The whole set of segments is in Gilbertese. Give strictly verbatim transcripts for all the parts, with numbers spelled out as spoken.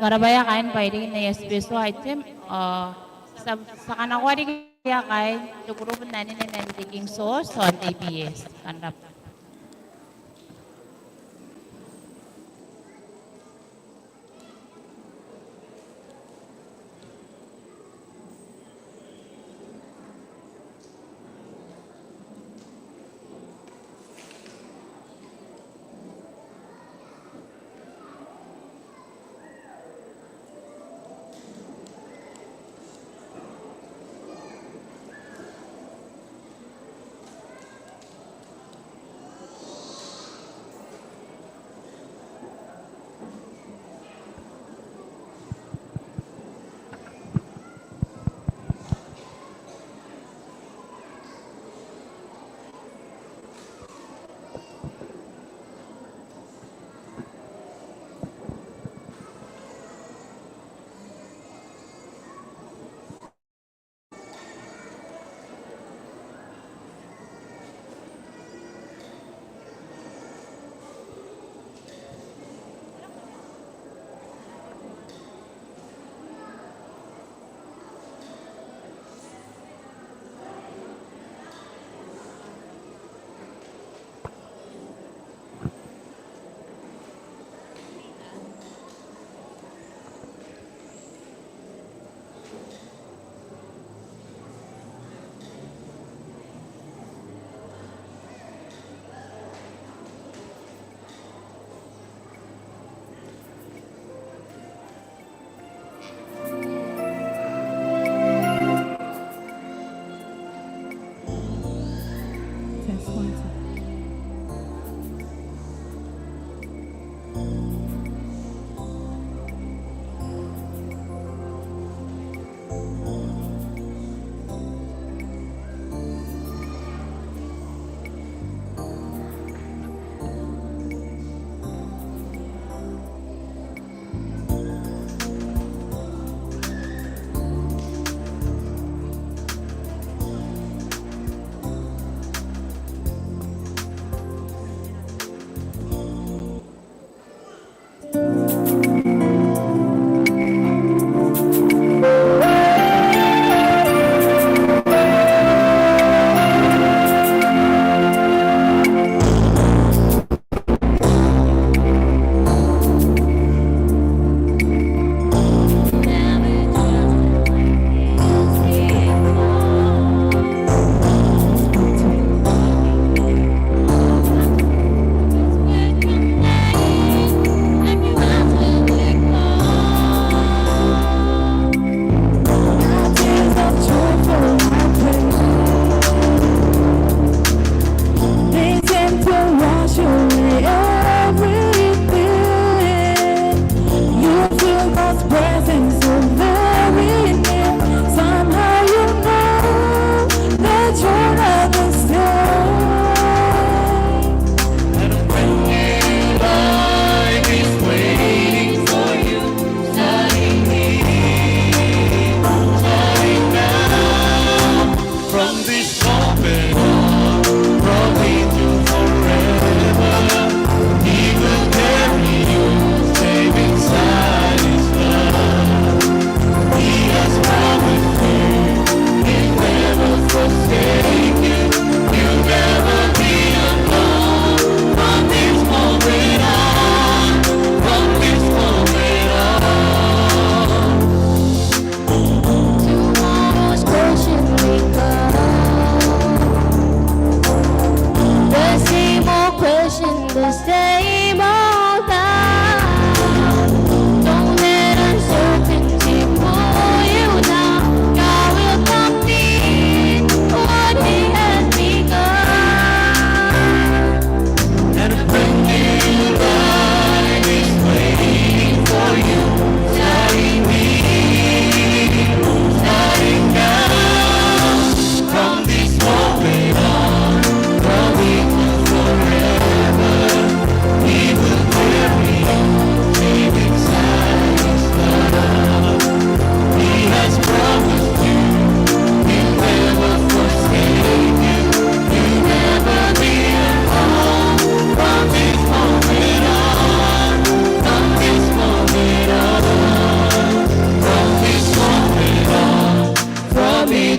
Ko rabwa kaain bairein aia special item, ao ti a, ti a kanakoa riki kaain te group n anene man te King's Horse ao te B S. Ko rabwa.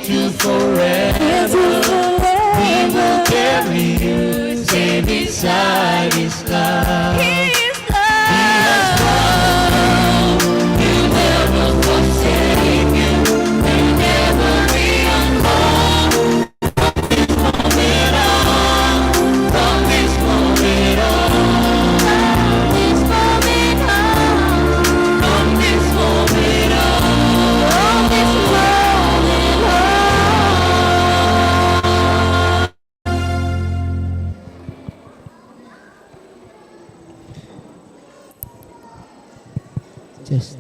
you forever. He will carry you safe beside his love. His love. He has promised you, he'll never forsake you, and never leave you alone. From this moment on, from this moment on, from this moment on, from this moment on, from this moment on. Yes.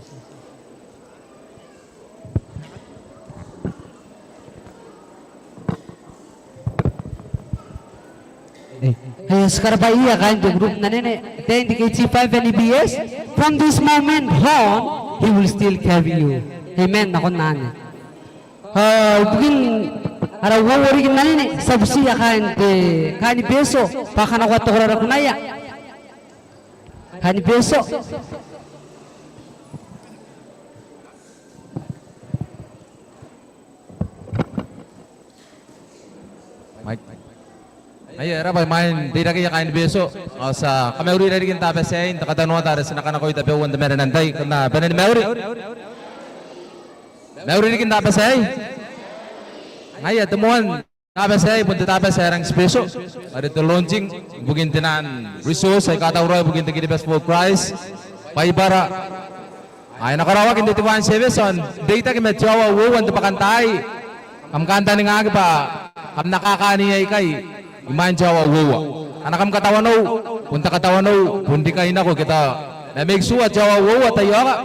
Ai ti karabwaia kaain te group n anene, ataein te K G five N E B S, from this moment on, he will still carry you. Amen, nakon anne. Ao ibukin ara uouo riki n anene, ti a butiia kaain te, kaain Betio, bwa a kanakoa te koraki n aia. Kaain Betio. Mai. Ngaia, e rabwa imwain te irakeia kaain Betio. Ao ti a kamaurira riki n te Tabati aei n te katanoata are ti na kanakoi tabeua n te marenan tai. Kam na bane ni mauri. Mauri riki n te Tabati aei. Ngaia, te moan Tabati aei bon te Tabati ae rang special are te launching ibukin te naan resource aika tauraoi ibukin te Kiribati for Christ, Baibara. Ao e na karaoaki n te divine service ao n reitaki ma te aoa uoua n te bwakantaai. Kam kantaningaaki bwa kam na kakanei aikai imwain te aoa uoua. Ngkana kam katawanou, bon te katawanou bon rikai nako ke tao ma make sure te aoa uoua taiaoka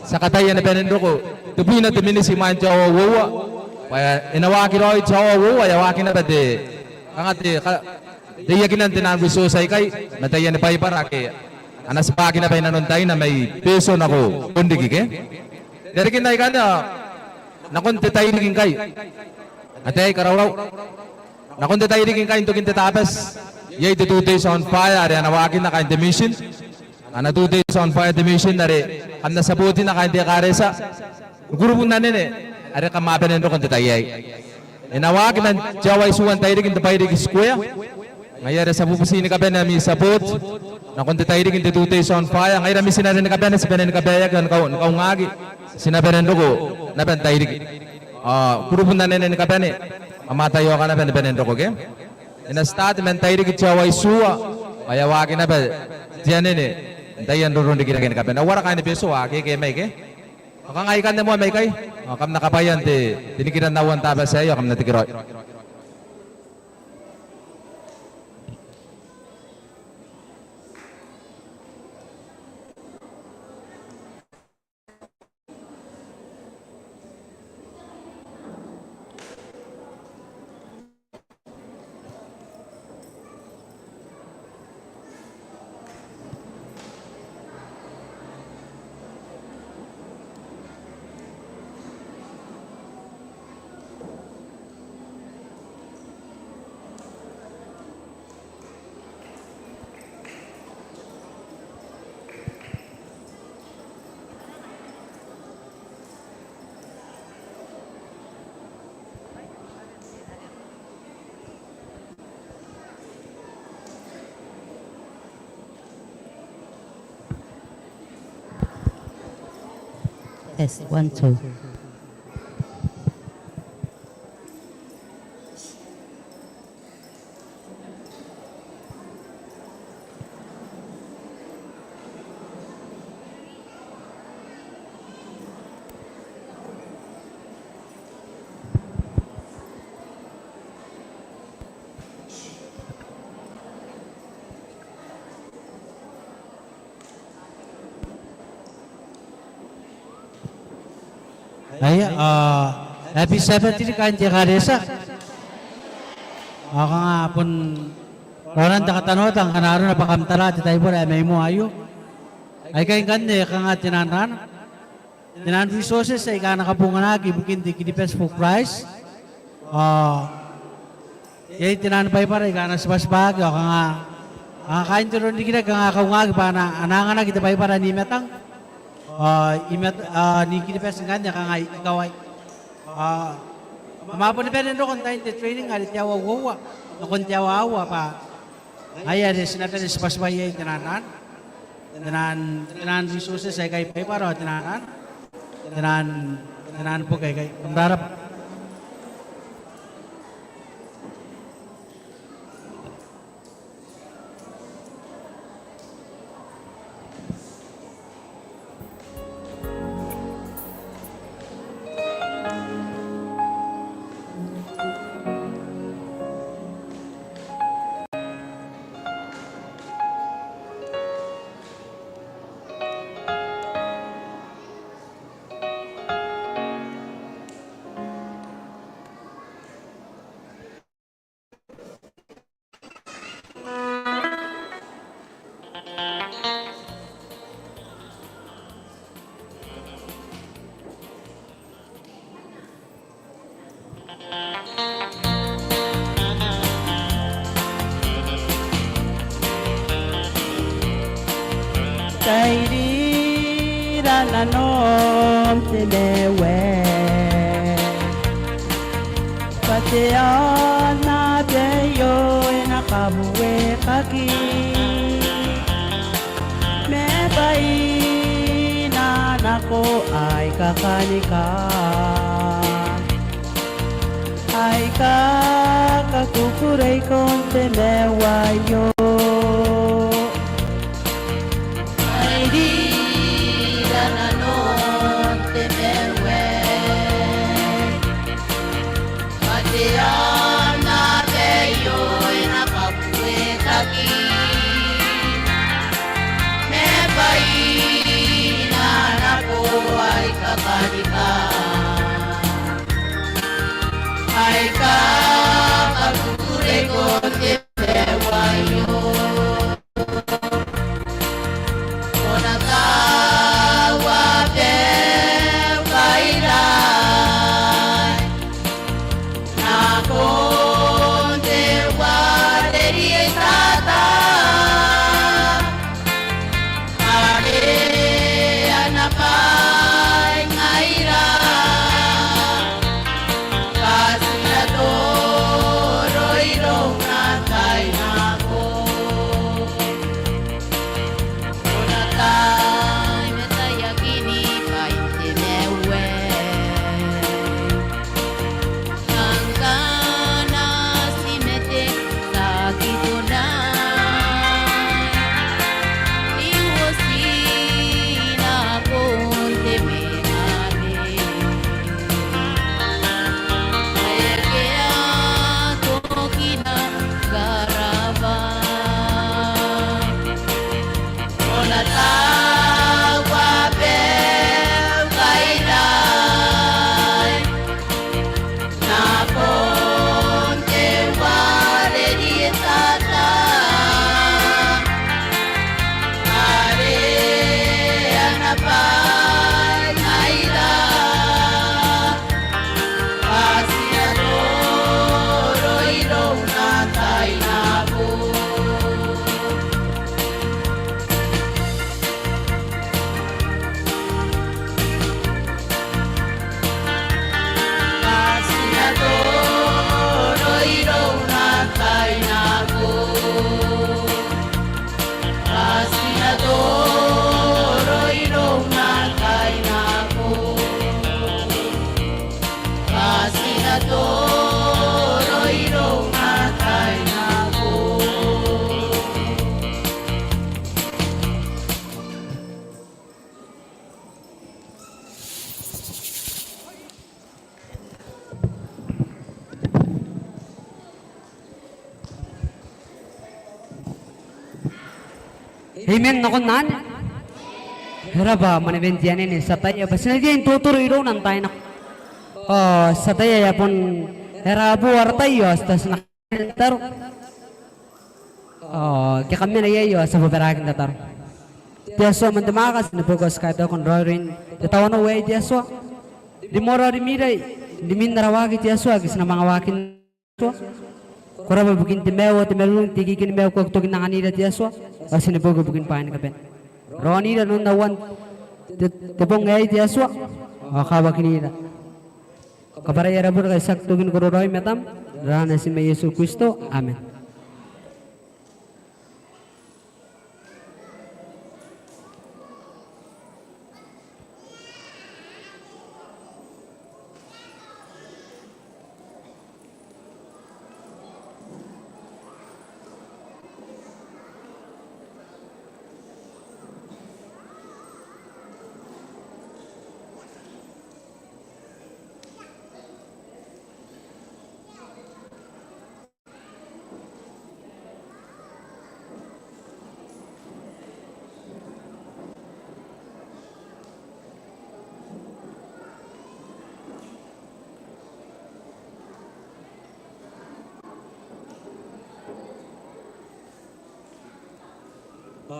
ti a kataia ni bane n roko tebwina te miniti imwain te aoa uoua. Bwa e na waaki raoi te aoa uoua, e a waaki naba te, kanga te ka, reiakinan te naan resource aikai ma taiani Baibara ake a na tibwaki naba inanon taina mai Betio nako Bonriki ke. Irarikin aikanne ao nakon te tairiki ngkai, ataei karaurau, nakon te tairiki ngkai n tokin te Tabati iai te Two Days on Fire are a na waakinna kaain te mission. Ana Two Days on Fire te mission are kam na supportinna kaain te ekaretia ni kurubu n anene are kam a bane n roko n te tai aei. E na waaki man te aoa itiua n tairiki n te Bairiki Square. Ngaia are ti a bubuti ni kabane ami support nakon te tairiki n te Two Days on Fire. Ngaira mitinare ni kabane ti bane ni kabaeaki ao ni kau, ni kaungaaki. Ti na bane n roko naba n tairiki. Ao kurubu n anene ni kabane, kam a taiaoka naba ni bane n roko ke. E na start man tairiki te aoa itiua ao e a waaki naba te anene n taian roronrikirake ni kabane. Ao ara kaain Betio a keke mai ke. Ao kanga ikanne moa mai ikai ao kam na kabwaia n te, te nikiran aoa n Tabati aei ao kam na tekeraoi. Test, one, two. Aia, a, happy Sabbath riki kaain te ekaretia. Ao kanga bon raoiroin te katanoata ngkana arona bwa kam tara te taibora ae mai moa aio. Aikai ngkanne kanga te naan, te naan resources aika a na kabonganaki ibukin te Kiribati for Christ. Ao iai te naan Baibara aika a na tibwatibwaki ao kanga, kanga kaain te roronrikirake kanga kaungaaki bwa a na, a na anganaki te Baibara n I-Matang. Ao I-Mat-, ao n I-Kiribati ngkanne kanga ikawai. Ao Kam a boni bane n roko n tain te training are te aoa uoua nakon te aoa aua bwa ngaia are ti na bane n tibwatibwa iai te naan, te naan, te naan resources aikai, Baibara ao te naan, te naan, te naan boki aikai. Kam rabwa. Tairira nanom te maiu aei. Bwa te aonnaba aio e na kabuekaki ma bwaina nako aika kanikai. Aika kakukurei nakon te maiu aio. Tairira nanom te maiu aei. Bwa te aonnaba aio e na kabuekaki ma bwaina nako aika kanikai. Aika kakukurei nakon te maiu aio. Ko na taua bwa e kairai nakon te uarereke tata are ana bwai ngaira. Bwa ti na toro irouna n taai nako. Ko na taai ma taiakin bwain te maiu aei. Ngkana ti mate, ti aki konaa n uoti nakon te mengame. Akea tokina karabwa. Ko na taua bwa e kairai nakon te uarereke tata are ana bwai ngaira. Bwa ti na toro irouna n taai nako. Bwa ti na toro irouna n taai nako. Bwa ti na toro irouna n taai nako. Bwa ti na toro irouna n taai nako. Amen nakon anne. E raba mwanewen te anene, ti ataia bwa ti na riai n totoro irouna n taai nako. Ao ti ataia ae bon e raba ara tai ao ti a tia n taro. Ao ngke kam mena iai ao ti a bobaraaki n tataro. Te Atua ae mwaaka, ti na boo ngkoa ti kaitau n raoiroin te tawanou aei te Atua. Rimoara ao rimira, rimwin ara waaki te Atua ake ti na manga waakinna te Atua. Ko raba ibukin te maiu ao te marurung, te ikiiki ni maiu ae ko aki toki n anganira te Atua. Ao ti na boo ngkoa ibukin bwaai ni kabane. Raonira n aron auan te, te bong aei te Atua. Ao kawakinira. Kabwarai ara bure ngkai ti a toki ni kororaoi i matam, n aran Natim ae Iesu Kristo, amen.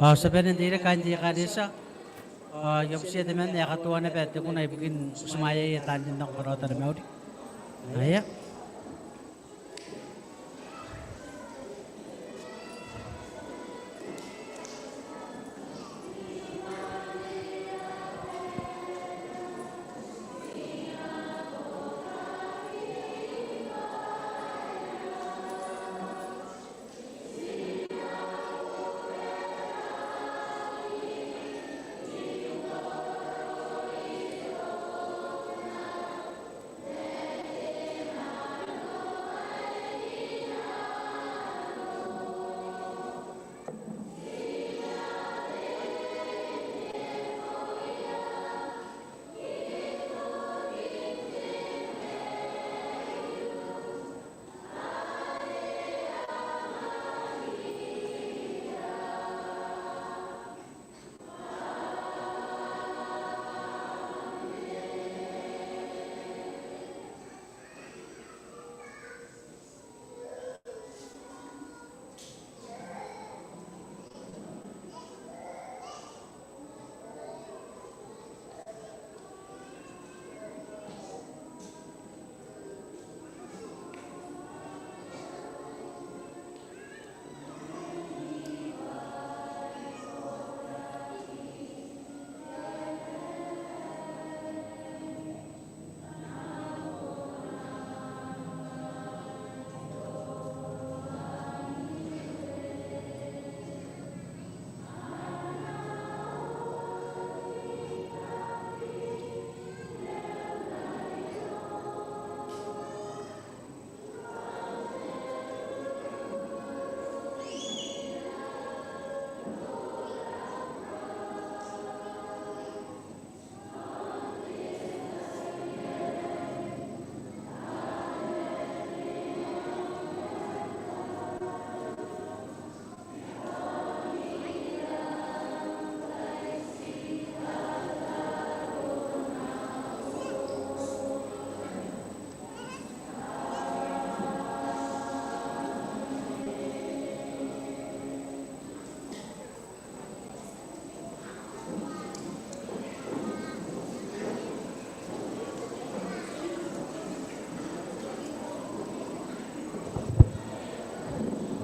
Ao ti a bane n teirake kaain te ekaretia. Ao I a butiia temanna ae e katoa naba te kuna ibukin butimwaeia taan rin nako karaoan ara mauri. Aia.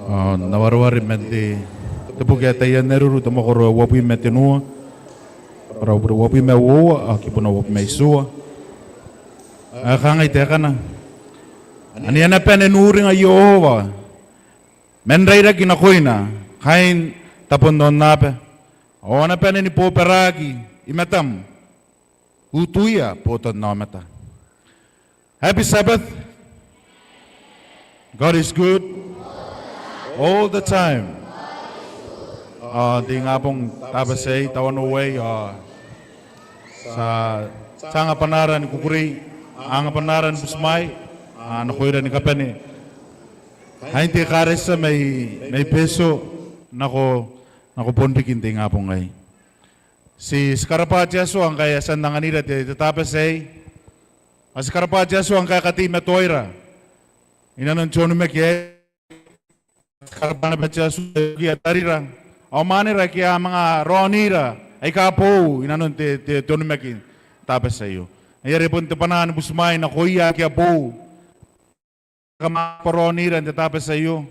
Ao n na wareware man te, te boki ae Taian Areru, te mwakoro ae uabwi ma tenua, ara bure uabwi ma uoua, ao kibuna uabwi ma itiua. Ae kangai taekana: Ane a na bane n uringa Iehova man rairaki nakoina kaain tabon aonnaba, ao a na bane ni bobaraki i matam utuia botannaomata. Happy Sabbath. God is good all the time. Ao n te ingabong Tabati aei, tao anne, ao ti a, ti a anga bwanaara ni kukurei, anga bwanaara ni butimwaea nakoira ni kabane kaain te ekaretia mai, mai Betio nako, nako Bonriki n te ingabong aei. Ti, ti karabwa te Atua ngkai e a tia n anganira te, te Tabati aei. Ao ti karabwa te Atua ngkai e kateimatoaira i nanon te onimaki aei. Ti karabwa naba te Atua ibukia tarira ao mwaanera ake a manga raonira aika boou i nanon te, te, te onimaki n Tabati aio. Ai are bon te bwanaa ni butimwaea nakoia ake a boou aika a manga raonira n te Tabati aio.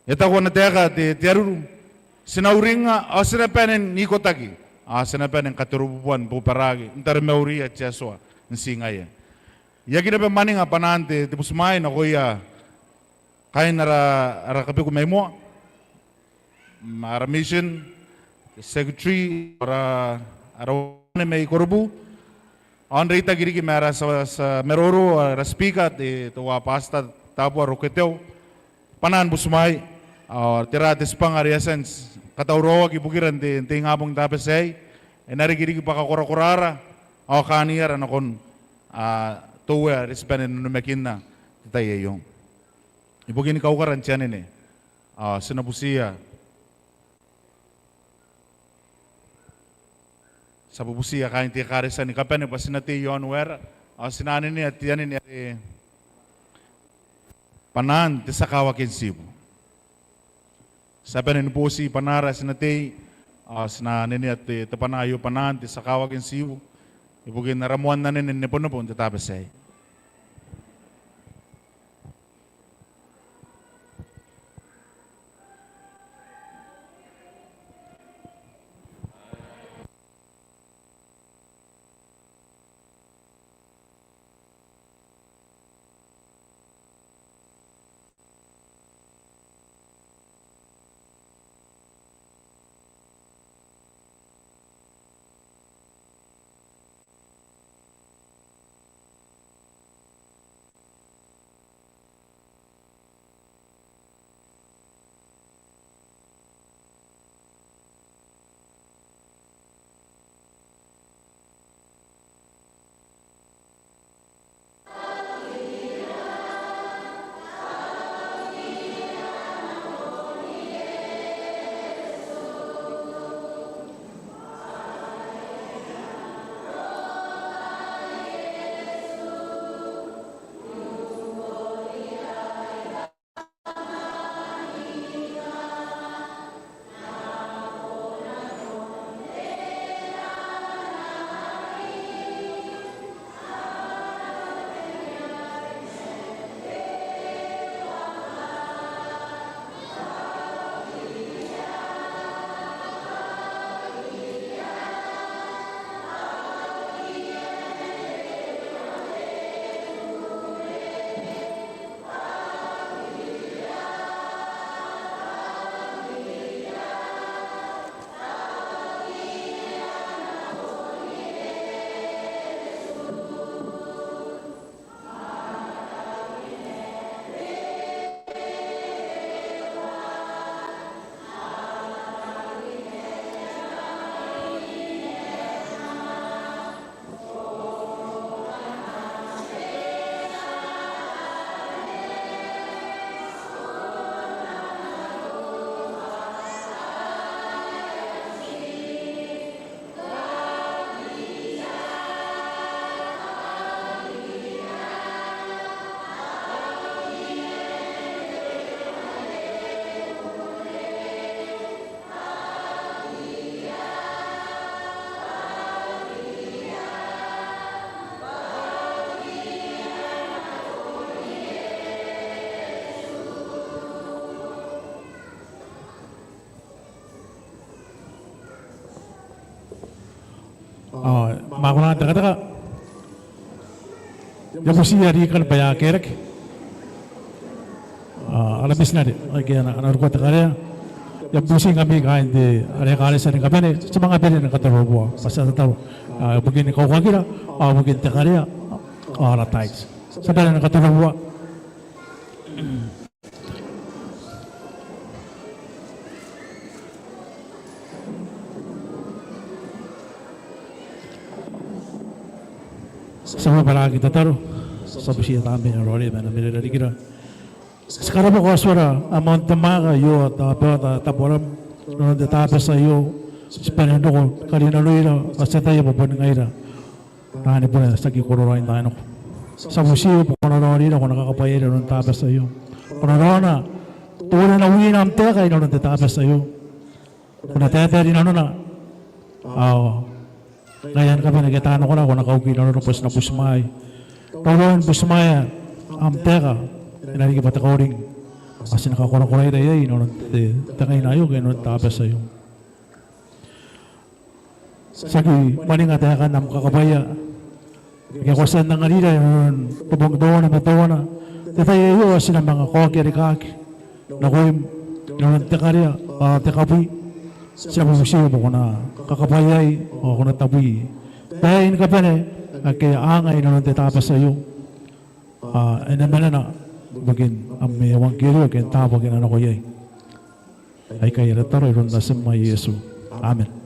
E taku ana taeka te, te Areru: Ti na uringnga ao ti na bane n ikotaki, ao ti na bane ni katerububua ni bobaraki n taromauria te Atua n ti ngaia. I aki naba mwaninga bwanaan te, te butimwaai nakoia kaain ara, ara kabeku mai moa, mm, ara mission, te secretary, ara, ara uaane mai korobu, ao n reitaki riki ma ara tia, tia maroro, ara speaker, te, teuae Pastor Tabua Roketeo, bwanaan butimwaai, ao tera te tibwanga are e a tia n katauraoaki ibukira n te, n te ingabong tabetai, e na riki riki bwa kakorakoraara ao kaaniara nakon, a, te Uea are ti bane n onimakinna n te tai aio. Ibukin kaukara n te anene, ao ti na butiia, ti a bubutiia kaain te ekaretia ni kabane bwa ti na tei i aon waera, ao ti na anenea te anene are bwanaan te tia kawaki n tibu. Ti a bane ni boti bwanaara ae ti na tei, ao ti na anenea te, te bwana aio, bwanaan te tia kawaki n tibu, ibukin ara moan anene n nebonebo n te tabetai. Ao, ma kona n tekateka. I a butiia riki bwa e a kerake. Ao, ara mitinare, ake a na, a na roko te karea. I a bubuti ngkami kaain te, ara ekaretia ni kabane, ti manga bane ni katarobooa, bwa ti a tataro. Ao, ibukin kaukakira, ao ibukin te karea, ao ara tithes. Ti a bane ni katarobooa. Ti a bwaraki tataro, ti a butiia Tamara ae Raoiroi ma e na mena irarikira. Ti karabwa ko a tuara ae moan te mwaaka aio, Tabati ae Tabuaram, inanon te Tabati aio, ti bane n roko ni karinanoira, bwa ti ataia bwa boni ngaira taani bure aika ti aki kororaoi n taai nako. Ti a butiko bwa ko na raonira, ko na kakabwaia inanon te Tabati aio. Ko na raona, ko na wina am taeka inanon te Tabati aio. Ko na taetae rinanona. Ao ngaia ni kabane ake a tia n nakona, ko na kauki nanona bwa ti na butimwaea. Raoraoin butimwaea am taeka, e na riki bwa te kauring. Ao ti na kakorakoraira iai inanon te, te ngaina aio ke inanon te Tabati aio. Ti aki mwaninga taekan am kakabwaia. Ngke ko a tia n anganira inanon te bong teuana ma teuana n te tai aio, ao ti na manga kaokia rikaaki nakoim inanon te karea ao te kabwi. Ti na bubutiko bwa ko na kakabwaiai ao ko na tabwi taai ni kabane ake a anga inanon te Tabati aio. Ao e na manena ibukin am euangkerio ke n taabo ake a na nako iai. Aikai ara tataro iroun Natim ae Iesu. Amen.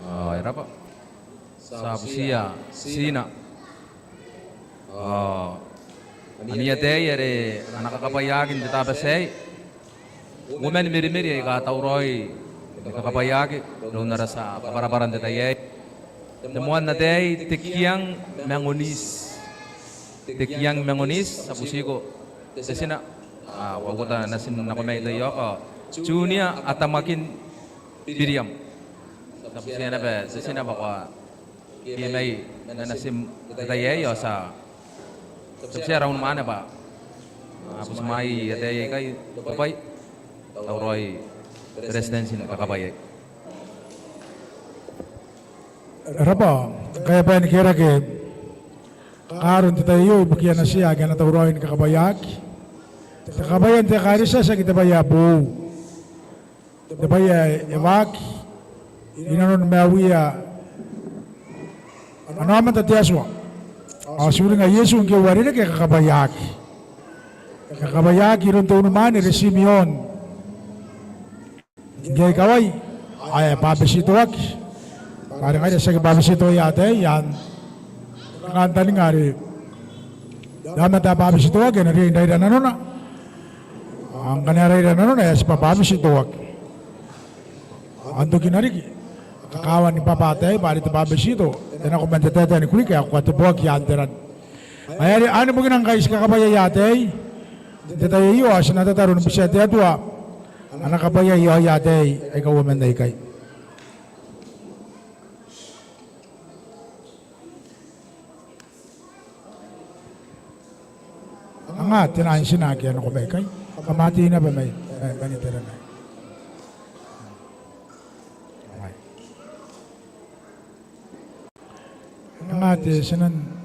Ao e rab'a. Ti a butiia Tina ao amiia ataei are a na kakabwaiaki n te Tabati aei. Uoman merimeri aika tauraoi ni kakabwaiaki iroun ara tia kabwarabwara n te tai aei. Te moan ataei Tekiang Mangoniti. Tekiang Mangoniti, ti a butiko te tina. A, ko a uota natim nako mai Taiaoka. Junia Atamakin Biriam. Ti a butiia naba te tina bwa ko a kee mai natim n te tai aei ao ti a, ti a butiia raou ni mwaane bwa a butimwai ataei aikai. Te bwai, tauraoi Beretitenti ni kakabwaiai. E rab'a, ngkai a bane ni kerake kaaro n te tai aio ibukiia natia ake a na tauraoi ni kakabwaiaki. Te kakabwaia n te ekaretia tiaki te bwai ae boou, te bwai ae e waaki i nanoni maiuia ana aomata te Atua. Ao ti uringa Iesu ngke e uarereke e kakabwaiaki. E kakabwaiaki iroun te unimwaane are Timeon ngke e a ikawai ao e a bwabetitoaki. Bwa are ngaira ti aki bwabetitoaki ataei i aan te kantaninga are te aomata ae bwabetitoaki e na riai n raira nanona. Ao ngkana e a raira nanona e a tibwa bwabetitoaki. Ao n tokina riki kakawan ni bwabwa ataei bwa are te bwabetito e nako man te taetae ni Kurike ae ko kateboaki i aan te ran. Ngaia are anne bukina ngkai ti kakabwaiaia ataei n te tai aio ao ti na tataro ni butiia te Atua ana kabwaia i aoia ataei aika uoman aikai. Anga te naan tina ake a nako mai ikai, kam a tei naba mai, mai, mai n te ran aei. Anga te tinan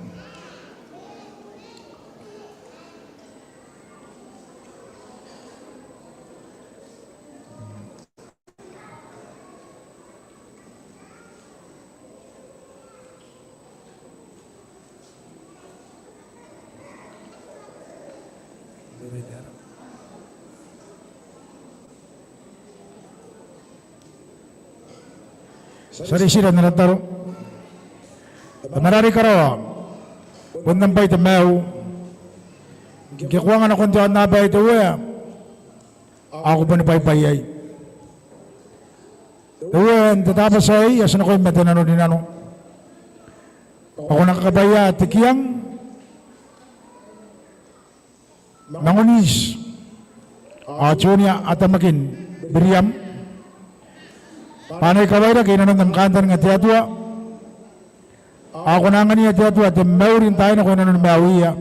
Ti a reitira n ara tataro. Tamara are i karawa, bon am bwai te maiu. Ngke ko anga nakon te aonnaba aei te Uea ao ko boni bwaibwai iai. Te Uea, n te Tabati aei ao ti nakoim ma te nanorinano bwa ko na kakabwaia te kiang ma Ngoniti ao Tunia Atamakin Biriam bwa a na ikawairake i nanon am kantaninga te Atua. Ao ko na angania te Atua te mauri n taai nako i nanoni maiuia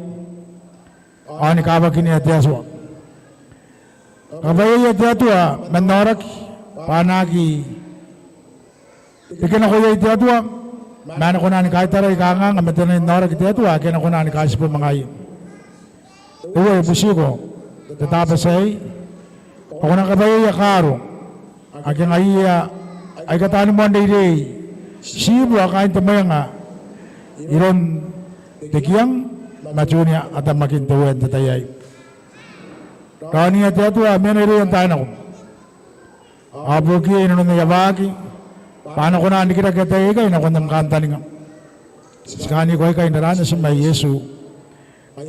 ao ni kawakinna te Atua. Kakabwaiaia te Atua man aoraki bwa a na aki reke nako iai te Atua ma a na kona ni kaitarai kanganga ma te nai n aoraki te Atua ake a na kona ni kaitibo ma ngaia. Te Uea, I butiko n te Tabati aei bwa ko na kakabwaiaia kaaro ake ngaiia aika taani moan reirei, tiibu ao kaain te mwenga iroun te kiang ma Tunia Atamakin te Uea n te tai aei. Raoniia te Atua mena irouia n taai nako ao buokiia i nanon aia waaki bwa a na kona n rikirake ataei aikai nakon am kantaninga. Ti kaaniko aikai n aran Natim ae Iesu,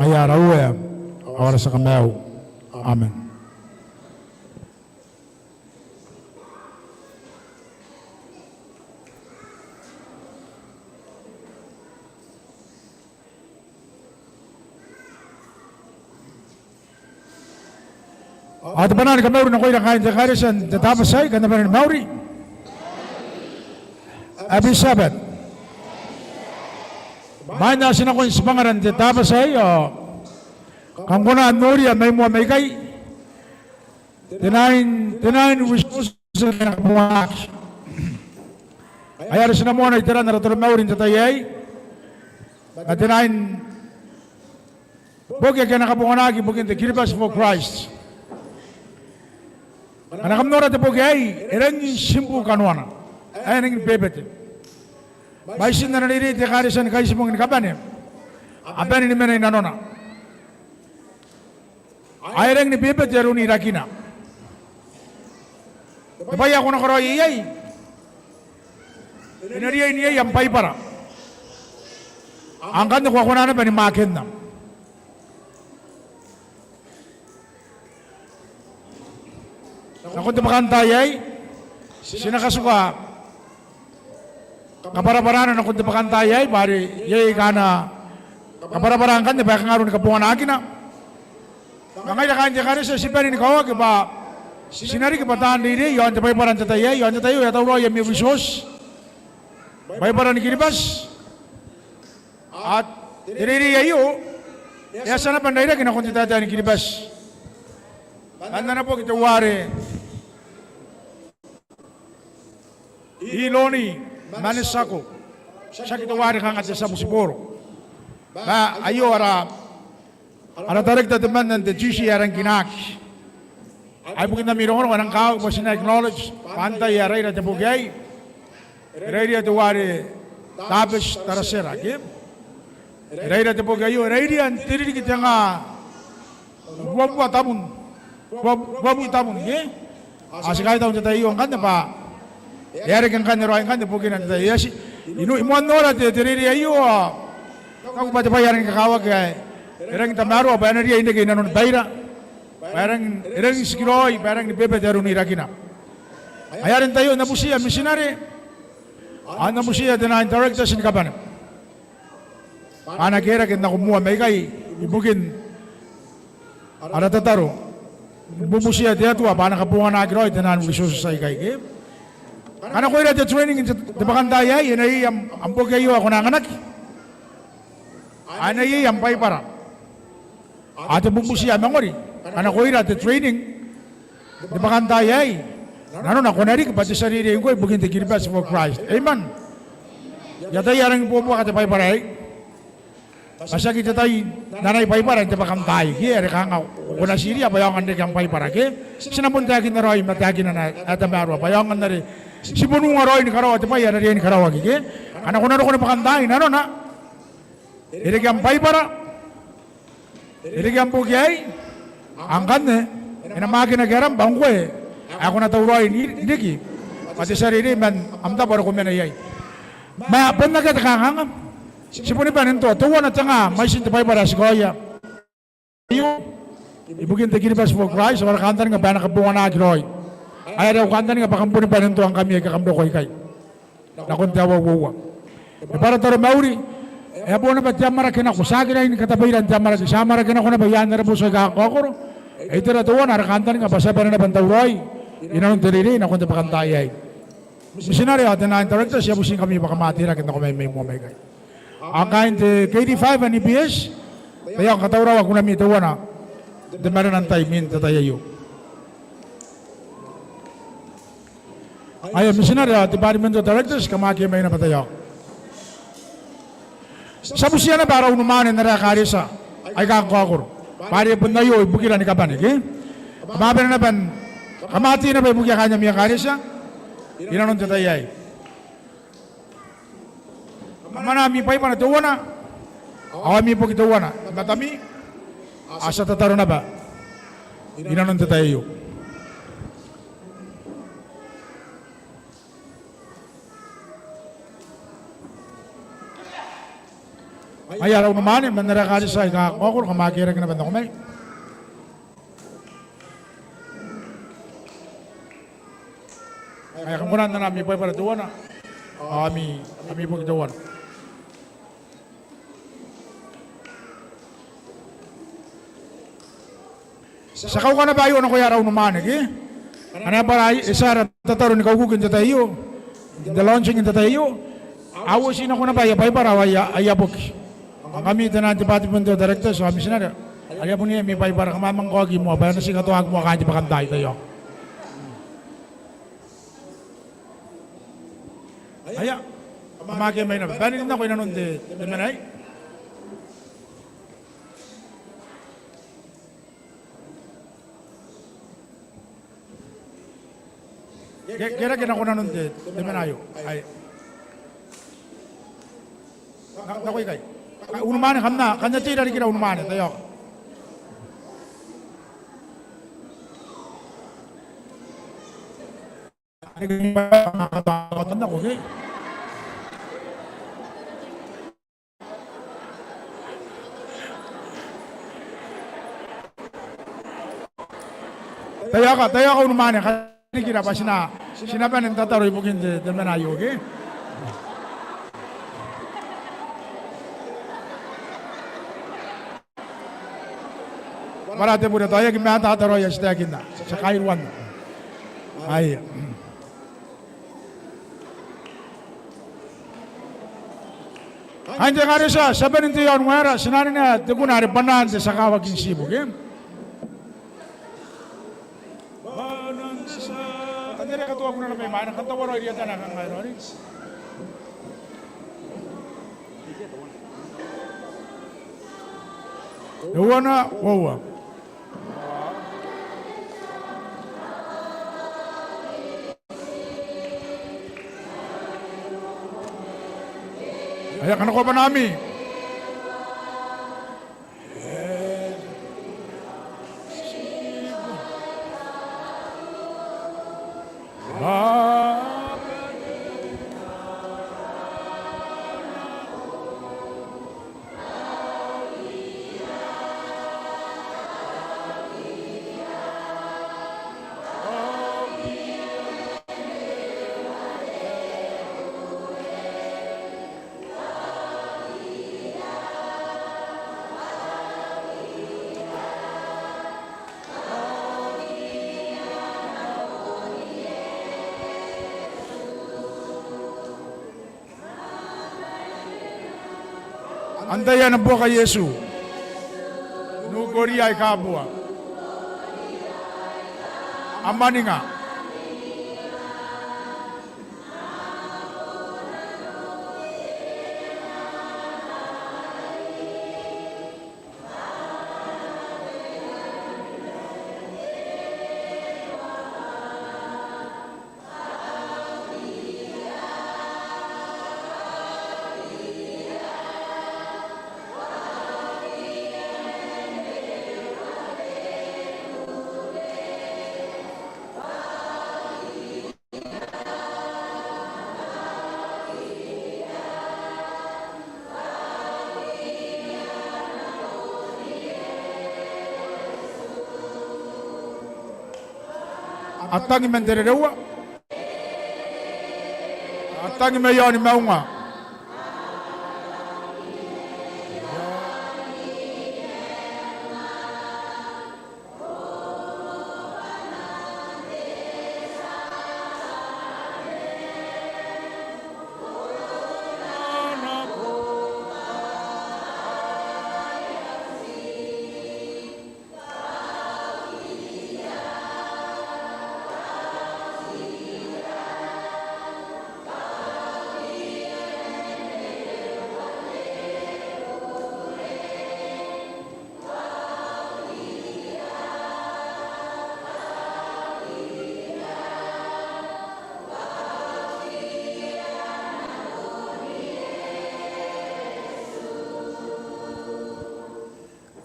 ae ara Uea ao ara tia Kamaiu. Amen. Ao te bwanaa ni kamauri nakoira kaain te ekaretia n te Tabati aei, kam na bane ni mauri. Happy Sabbath. Imwain ae ti nako n tibwangara n te Tabati aei ao kam kona n noria mai moa mai ikai te nine, te nine resources ake a na kabonganaki. Ai are ti na moana iteran ara taromauri n te tai aei ma te nine boki ake a na kabonganaki ibukin te Kiribati for Christ. Ngkana kam nora te boki aei, e rangi n tiimbu kanoana ae e rangi ni bebete. Mwaitin ana reirei te ekaretia ni Kaitibong ni kabane a bane ni mena i nanona. Ao e rangi ni bebete aron irakina. Te bwai ae ko na karaoia iai, e na riai n iai am Baibara. Ao ngkanne ko a kona naba ni makenna. Nakon te bwakantaai aei ti na katuka kabwarabwarana nakon te bwakantaai aei bwa are iai aika a na kabwarabwara ngkanne bwa e kanga aroni kabonganakina. Ma ngaira kaain te ekaretia ti bane ni kaoaki bwa ti na riki bwa taan reirei i aon te Baibara n te tai aei, i aon te tai aio e a tauraoi ami resource, Baibara ni Kiribati. Ao te reirei aio e a tia naba n rairaki nakon te taetae ni Kiribati man ana boki teuare Ironi Manisako, tiaki teuare kanga te tia butiboro. Ma aio ara, ara tarekita temanna n te duty ae e rang kinaaki. Ai bukin ami rongorongo e rang kakawaki bwa ti na acknowledge bwa antai ae raira te boki aei. E rairiia teuare Tabeti Taratiera, ke? E rairiia te boki aio, e rairiia n te ririki tenga ruabubua tabun, ruabubua tabun, ke? Ao ti kaitau n te tai aio ngkanne bwa e a reke ngkanne raoi ngkanne bukina n te tai aei. I moan nora te, te reirei aio ao I taku bwa te bwai ae rangi ni kakawaki ae e rangi n tamaroa bwa e na riai n reke i nanoni baira, bwa e rangi, e rangi n tikiraoi, bwa e rangi ni bebete aron irakina. Ai are n tai aio N na butiia mitinare ao N na butiia te nine directors ni kabane bwa a na kerake n nako moa mai ikai ibukin ara tataro ni bubutiia te Atua bwa a na kabonganaaki raoi te naan Wisososa aikai, ke? Kanakoira te training n te, te bwakantaai aei, e na iai am, am boki aio ae ko na anganaki. Ao e na iai am Baibara. Ao te bubuti ae mangori, kanakoira te training n te bwakantaai aei, nanona ko na riki bwa te tia reirei ngkoe ibukin te Kiribati for Christ. Amen. I ataia e rangi ni buabuaka te Baibara aei. Bwa tiaki te tai n anai Baibara n te bwakantaai, ke, are kanga ko na tiria bwa e aonga n reke am Baibara, ke? Ti na bon taekinna raoi ma taekinan ae tamaroa bwa e aonga n are ti bon unga raoi ni karaoa te bwai ae na riai ni karaoaki, ke? Ngkana ko na roko ni bwakantaai, nanona e reke am Baibara, e reke am boki aei, ao ngkanne e na mwaakenaki aram bwa ngkoe ae ko na tauraoi n riki bwa te tia reirei man am tabo are ko mena iai. Ma bon akea te kanganga. Ti boni bane n toa teuana te nga mwaitin te Baibara ae ti kaoia aio ibukin te Kiribati for Christ, ao ara kantaninga bwa e na kabonganaaki raoi. Ai are au kantaninga bwa kam boni bane n toa ngkami aika kam roko ikai nakon te aoa uoua. E bwa ara taromauri, e a bo naba te amwarake nako, ti aki rangi ni katabeira n te amwarake, ti a amwarake nako naba i aan ara booti aika kakaokoro. Ai tera teuana ara kantaninga bwa ti a bane naba n tauraoi i nanon te reirei nakon te bwakantaai aei. Mitinare ao te nine directors, I a butiingkami bwa kam a teirake n nako mai mai moa mai ikai. Ao kaain te K D five and E B S, taiaoka, katauraoa kunami teuana n te marena n tai imwin te tai aio. Aia, mitinare ao departmental directors, kam aki mai naba, taiaoka. Ti a butiia naba ara unimwaane n ara ekaretia aika kakaokoro bwa are bon aio ibukira ni kabane, ke? Kam a bane naba n, kam a tei naba ibukia kaain ami ekaretia i nanon te tai aei. Kam anaa ami Baibara teuana ao ami boki teuana i matami, ao ti a tataro naba i nanon te tai aio. Aia, ara unimwaane man ara ekaretia aika kakaokoro, kam a kerake naba n nako mai. Aia, kam kona n anaa ami Baibara teuana ao ami, ami boki teuana. Ti a kauka naba aio nakoia ara unimwaane, ke? Ngkana e bwara ae e tia ara tataro ni kaukuki n te tai aio, n te launching n te tai aio, a uoti nako naba aia Baibara ao aia, aia boki. Ngkami te nine departmental directors ao mitinare, are bon iai ami Baibara, kam a manga kaoki moa bwa e na ti katoaki moa kaain te bwakantaai, taiaoka. Aia, kam aki mai naba. Bane n nako i nanon te, te mena aei. Ke, kerake nako nanon te, te mena aio. Aia. Nako ikai. Unimwaane, kam na, kam na tei i rarikira unimwaane, taiaoka. Taiaoka, taiaoka unimwaane, kam na rikira bwa ti na, ti na bane n tataro ibukin te, te mena aio, ke? Bwa ara tebure tao e aki mataata raoi ae ti taekinna. Ti a kairuan. Aia. Kaain te ekaretia, ti a bane n tei i aon waera, ti na anenea te kuna are Bwanaan te Tia Kawaki n Tiibu, ke? Bwanaan te tia, tera katoa kunana mai, ma e na kataua raoi rietana kanga e raoiroi. Teuana, uoua. Aia, kanakoa bwanaami. Antai ae na buoka Iesu? Nuukoria aika bua. Amaninga. A tangi man te rereua. A tangi mai aon maunga.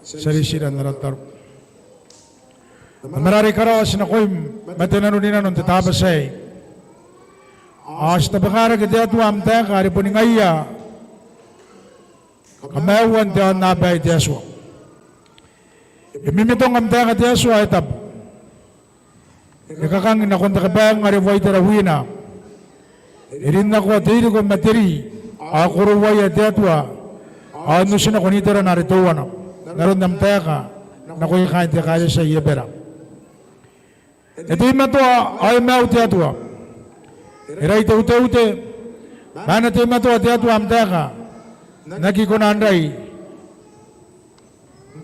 Ti a ritira n ara tataro. Tamara are i karawa, ti nakoim ma te nanorinano n te Tabati aei. Ao ti tabeka rake te Atua am taeka are boni ngaia kamaiuan te aonnaba aei te Atua. E mimitong am taeka te Atua ae tabu. E kakang nakon te kabaang are uaitara wina. E rin nako te iriko ma te ri, ao e koroaia te Atua, ao n uti nako n iterana are teuana, n aron am taeka nakoia kaain te ekaretia i Ebera. E teimatoa ao e maiu te Atua. E rai te uteute, ma e na teimatoa te Atua am taeka n aki kona n rai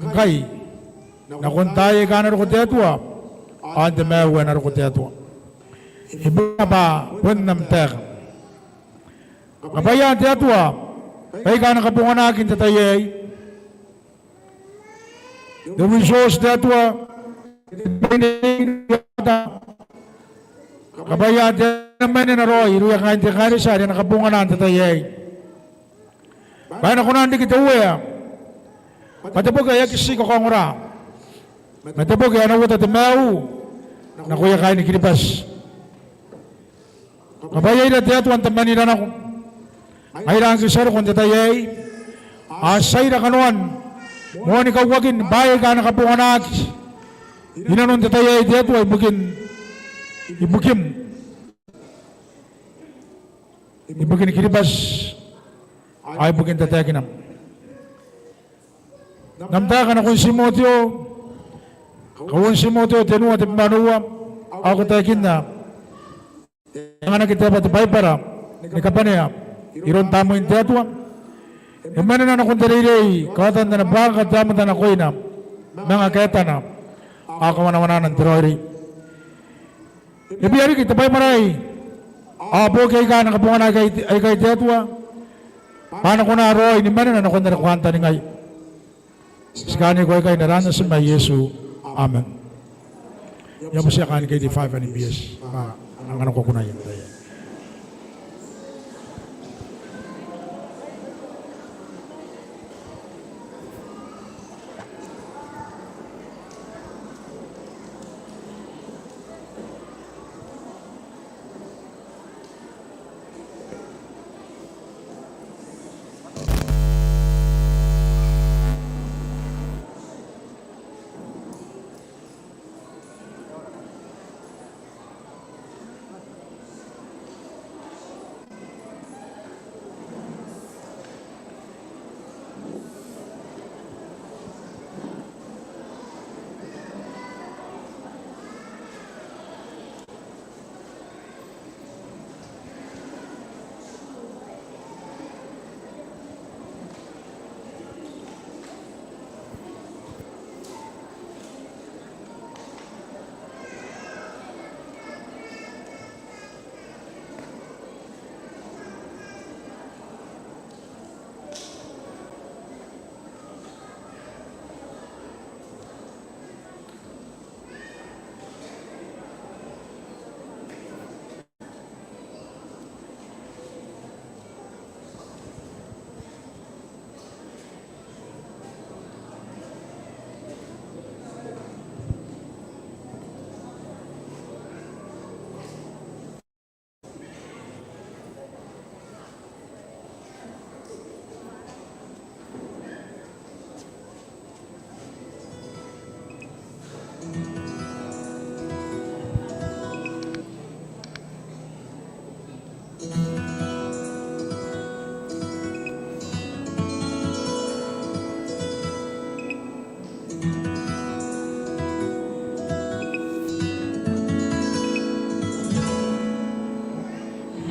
ngkai, nakon taai aika a na roko te Atua, ao n te maiu ae na roko te Atua. E bua bwa bon am taeka. Kabwaia te Atua baika a na kabonganaki n te tai aei. Te resource te Atua. Kabwaia te Atua, mwanena raoi irouia kaain te ekaretia are a na kabongana n te tai aei. Bwa e na kona n riki te Uea bwa te boki ae aki ti kakaongora, ma te boki ae na uota te maiu nakoia kaain Kiribati. Kabwaiaira te Atua n te mwanira nako ngaira ngke ti a roko n te tai aei, ao ti a ira kanoan moani kauakin bwaai aika a na kabonganaki inanon te tai aei te Atua ibukin, ibukim, ibukin Kiribati ao ibukin tataekinam. N am taeka nakon Timoteo, kauoua n Timoteo tenua te bwi ma onoua, ao ko taekinna e anganaki te aba te Baibara ni kabanea iroun Tamnein te Atua. E mwanena nakon te reirei, kaotan ana buakaka te aomata nakoina, manga kaetana ao kawanawanana n te raoiroi. E bia riki te Baibara aei ao booki aika a na kabongana aikai, aikai te Atua, bwa a na kona raoi ni mwanena nakon are ko kantaningaia. Ti kaaniko aikai n aran Natim ae Iesu. Amen. I a motikia kaain K D five N B S bwa a na nako kunaia n tai aei.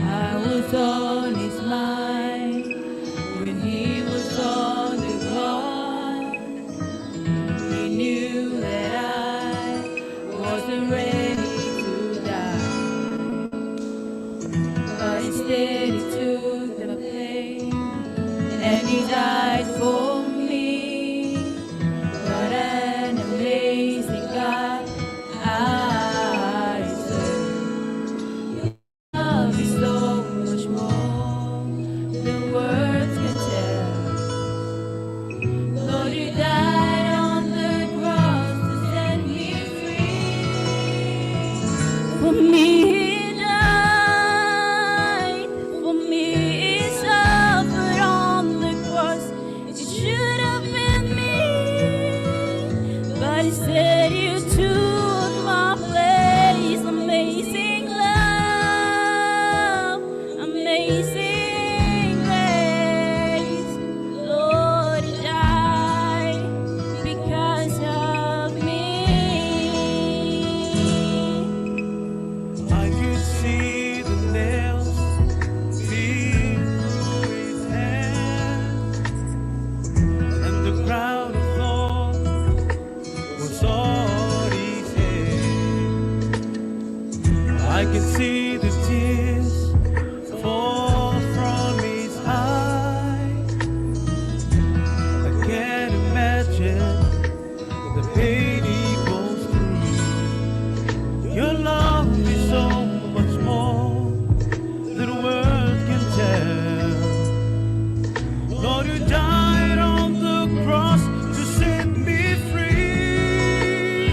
I was on his mind when he was on the cross. He knew that I wasn't ready to die, but instead he took the pain and he died for me. What an amazing God I serve. Love is so much more than words can tell. Lord, you died on the cross to set me free. For me he died, for me he suffered on the cross. It should have been me, but instead you took my place. Amazing love, amazing grace. Lord, you died because of me. I could see the nails through his hands and the crown of thorns was on his head. I can see the tears fall from his eyes. I can't imagine the pain he goes through. Your love is so much more than words can tell. Lord, you died on the cross to set me free.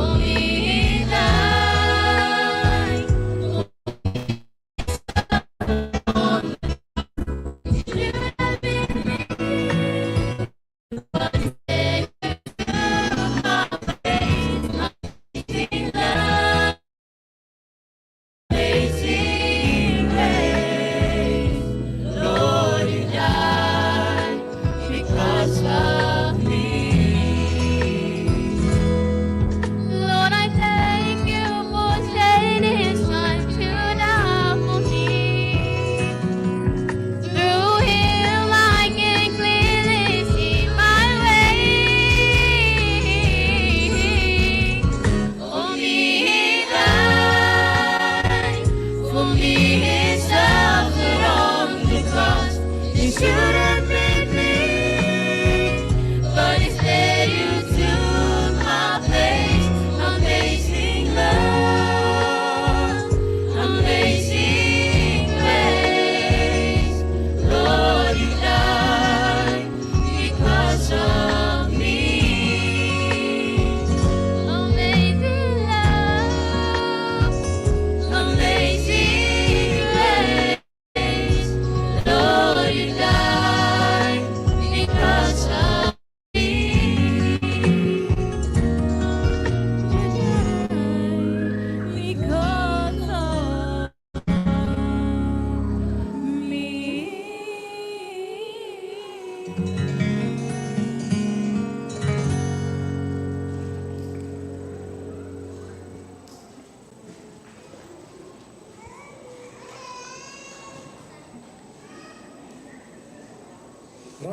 Only he died.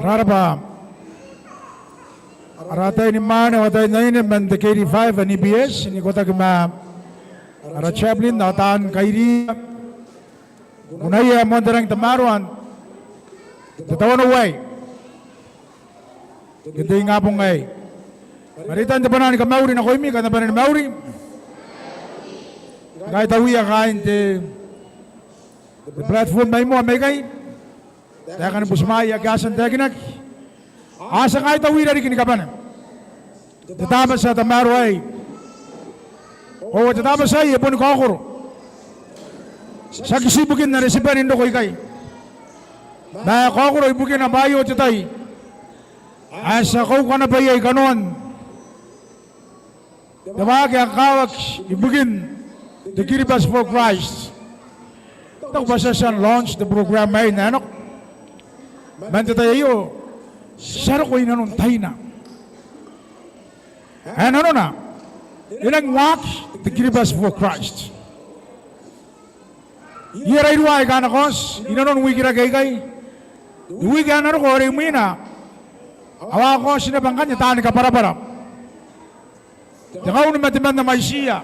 Rarabwa ara ataeinimwaane ao ataeinaine man te K D five ao N B S n ikotaki ma ara chaplain ao taan kairiia. Kunaia ae moan te rangi n tamaroa n te tawanou aei ke n te ingabong aei. Ma reitan te bwanaa ni kamauri nakoimi kam na bane ni mauri. Kaitauia kaain te platform mai moa mai ikai, taekan butimwaai ake a tia n taekinaki. A tia kaitauira riki ni kabane n te Tabati ae tamaroa aei. Ao te Tabati aei e boni kaokoro. Tiaki tii ibukin are ti bane n roko ikai, ma e kaokoro ibukina bwa aio te tai ae ti a kauka naba iai kanoan te waaki ae kakawaki ibukin te Kiribati for Christ. Tao bwa ti a tia n launch te program aei n ae nako. Man te tai aio ti a roko i nanon taina ae nanona e nangi waaki te Kiribati for Christ. Iai rairua aika a na kaoti i nanon wikirake aikai. Te wiki ae na roko are imwina ao a kaoti naba ngkanne taani kabwarabwara, te kaunimate man ana mwaitiia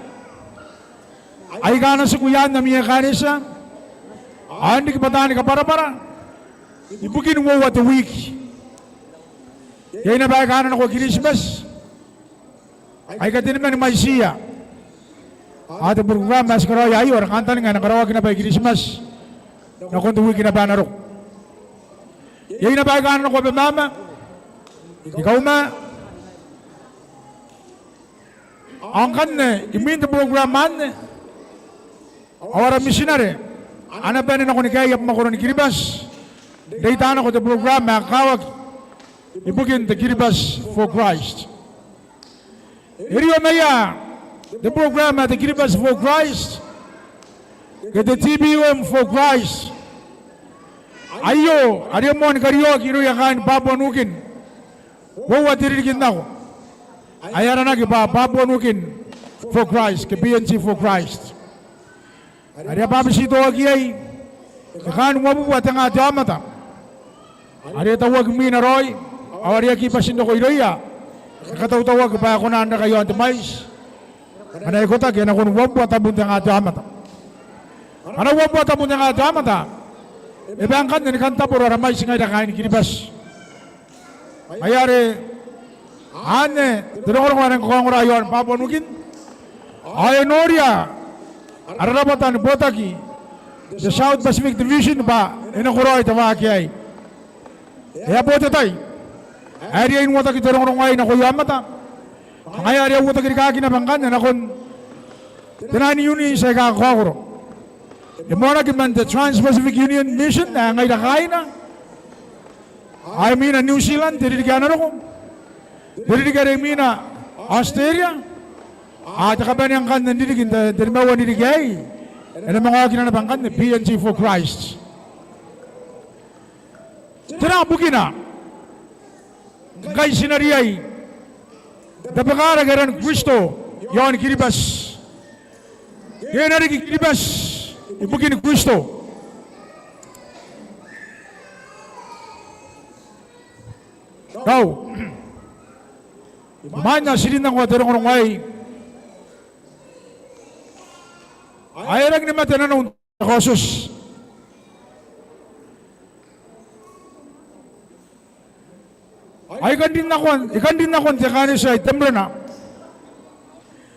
aika a na tiku i aan ami ekaretia ao n riki bwa taani kabwarabwara ibukin uoua te wiki. Iai naba aika a na nako Kiritimati aika teniman mwaitiia. Ao te program ae ti karaoia aio ara kantaninga ae e na karaoaki naba i Kiritimati nakon te wiki naba ae na roko. Iai naba aika a na nako Abemama, i Kauma. Ao ngkanne imwin te program anne ao ara mitinare a na bane nako ni kaea mwakoron Kiribati n reita nako te program ae kakawaki ibukin te Kiribati for Christ. E riai ma ia te program ae te Kiribati for Christ ke te T B U M for Christ, aio are e moan karioaki irouia kaain Papua New Guinea. Uoua te ririki n nako ae aranaki bwa Papua New Guinea for Christ ke P N G for Christ, are a bwabetitoaki iai e kaan uabubua te nga te aomata are tauaki mwina raoi ao are aki bati n roko irouia e katautauaki bwa e kona n raka i aon te mwaiti. Ana ikotaki e nakon uabubua tabun te nga te aomata. Ana uabubua tabun te nga te aomata e bane ngkanne ni kan taboro ara mwaiti ngaira kaain Kiribati. Ngaia are anne te rongorongo ae rangi ni kakaongora i aon Papua New Guinea ao e noria ara rabwata ni botaki te South Pacific Division bwa e nakoraoi te waaki aei. E a bo te tai ae riai n uotaki te rongorongo aei nakoia aomata. Ngaia are a uotaki rikaaki naba ngkanne nakon te nine units aika kakaokoro. E moanaki man te Trans-Pacific Union Mission ae ngaira kaaina ao imwina New Zealand te ririki ae na roko, te ririki are imwina Australia, ao te kabanea ngkanne n ririki n te, te nimaua n ririki aei e na manga okina naba ngkanne P N G for Christ. Tera bukina ngkai ti na riai n tabekara aran Kristo i aon Kiribati ke e na riki Kiribati ibukin Kristo? Tao imwain ae ti rin nako te rongorongo aei ao e rangi ni mate nanou n te kaotioti. Ao I kan rin nakon, I kan rin nakon te ekaretia i Temerina,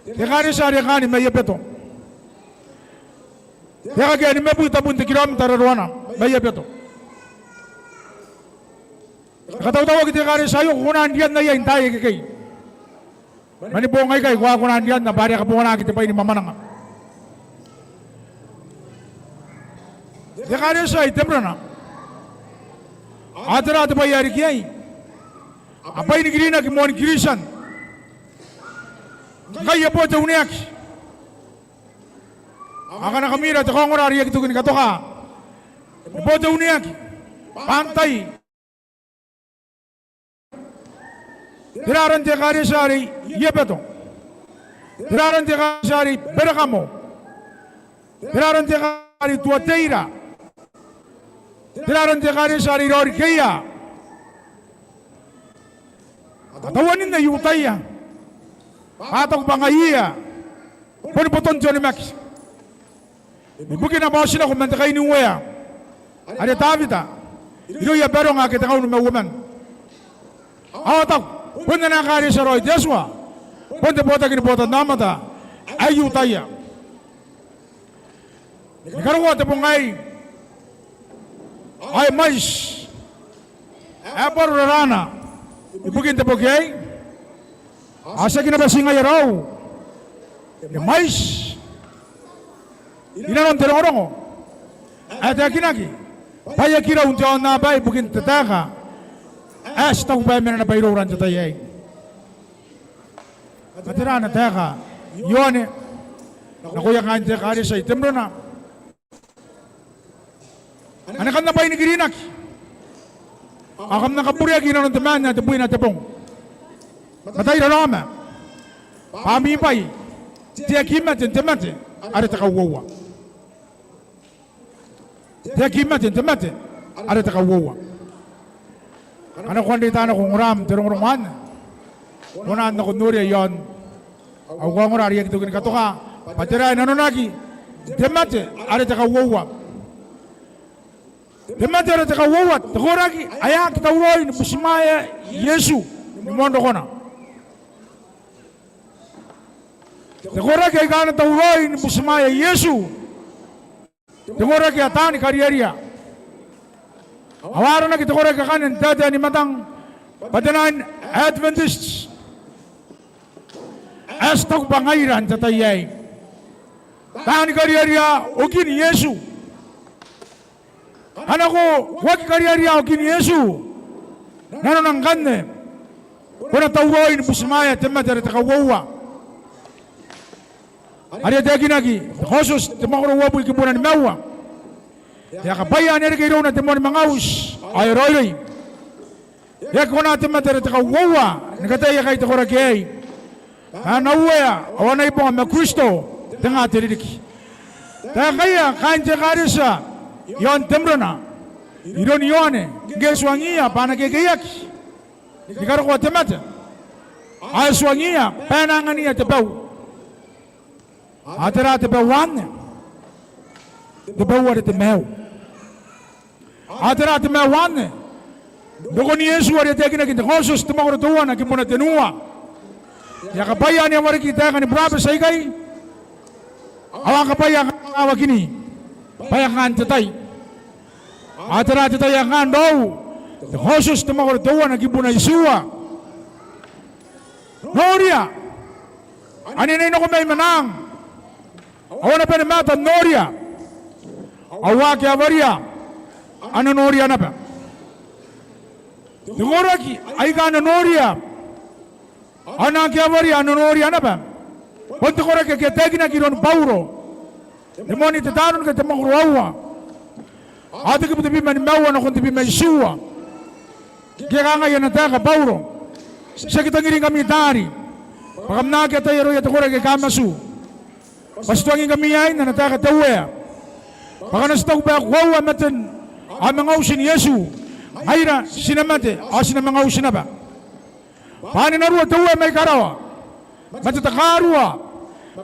te ekaretia are kaan mai Abeto, te aeka ae nimabwi tabun te kiromita raroana mai Abeto. E katautauaki te ekaretia aio, ko kona n rianna iai n taai akekei. Mani boong aikai ko a kona n rianna bwa are a kabonganaki te bwai ni mwamwananga. Te ekaretia i Temerina, ao tera te bwai ae riki iai? A bwai ni kirinaki moan Kiritian. Ngkai e bo te uneaki, ao ngkana kam ira te kaongora are I aki toki ni katoka, e bo te uneaki bwa antai? Tera aran te ekaretia are i Abeto? Tera aran te ekaretia are i Berekamo? Tera aran te ekaretia are i Tuateira? Tera aran te ekaretia are i Raorikeia? A tauaninne I-Iutaia bwa a taku bwa ngaiia boni boton te onimaki ibukina bwa a otinako man te kainiuea are Tawita irouia baronga ake tengaun ma uoman. Ao a taku, bon ana ekaretia raoi te Atua, bon te botaki ni botannaomata ae I-Iutaia. Ni karokoa te bong aei ao e mwaiti ae bwaro raraana ibukin te boki aei, ao tiaki naba ti ngaia raou, e mwaiti inanon te rongorongo ae taekinaki bwa e aki rau n te aonnaba ibukin te taeka ae ti taku bwa e mena naba iroura n te tai aei. Ma tera ana taeka Ioane nakoia kaain te ekaretia i Temerona? Ane kam na bwainikirinaki ao kam na kabureaki inanon te maan ae tebwina te bong. Ma tai raraoma bwa ami bwai te aki mate n te mate are te kauoua. Te aki mate n te mate are te kauoua. Ngkana ko kan reita nako n ongoram te rongorongo anne, ko na nako n noria iaon au kaongora are I aki toki ni katoka bwa tera ae nanonaki n te mate are te kauoua. Te mate are te kauoua, te koraki ae aki tauraoi ni butimwaea Iesu ni moan rokona. Te koraki aika a na tauraoi ni butimwaea Iesu, te koraki ae taani kariaria. Ao a aranaki te koraki akanne n taetae ni matang bwa te Nine Adventists. Ae ti taku bwa ngaira n te tai aei taani kariaria okin Iesu. Ngkana ko aki kariaria okin Iesu, nanona ngkanne ko na tauraoi ni butimwaea te mate are te kauoua. Are e taekinaki n te Kaotioti te mwakoro uabwi kibuna nimaua. E a kabwaia ane a reke irouna te moan manga auti ao e raoiroi. E aki kona te mate are te kauoua ni kataia ikai te koraki aei. Ma ana uea ao ana ibonga ma Kristo te nga te ririki. Taekaia kaain te ekaretia iaon Temerona iroun Ioane ngke e tuangiia bwa a na kekeiaki ni karokoa te mate, ao e tuangiia bwa e na angania te bau. Ao tera te bau anne? Te bau are te maiu. Ao tera te maiu anne? Rokon Iesu are e taekinaki n te Kaotioti te mwakoro teuana kibuna tenua. E a kabwaia ane a wareki taeka ni burabeti aikai ao a kabwaia aika a kangawakini bwa e a kanga n te tai. Ao tera te tai ae kanga n raou? Te Kaotioti te mwakoro teuana kibuna itiua. Noria, ane e nako mai mwaang ao a na bane maata n noria, ao ake a waria a na noria naba. Te koraki aika a na noria ao naake a waria a na noria naba, bon te koraki ake a taekinaki iroun Bauro. Te moan Tetaronike te mwakoro aua ao te kibu tebwi ma nimaua nakon tebwi ma itiua. Ngke e kangai ana taeka Bauro, ti aki tangiringkami taari bwa kam na aki ataia aroia te koraki aika matu, bwa ti tuangingkami aei n ana taeka te Uea, bwa ngkana ti taku bwa e koaua maten ao manga utin Iesu, ngaira ti na mate ao ti na manga uti naba. Bwa anne ruo te Uea mai karawa, ma te takarua,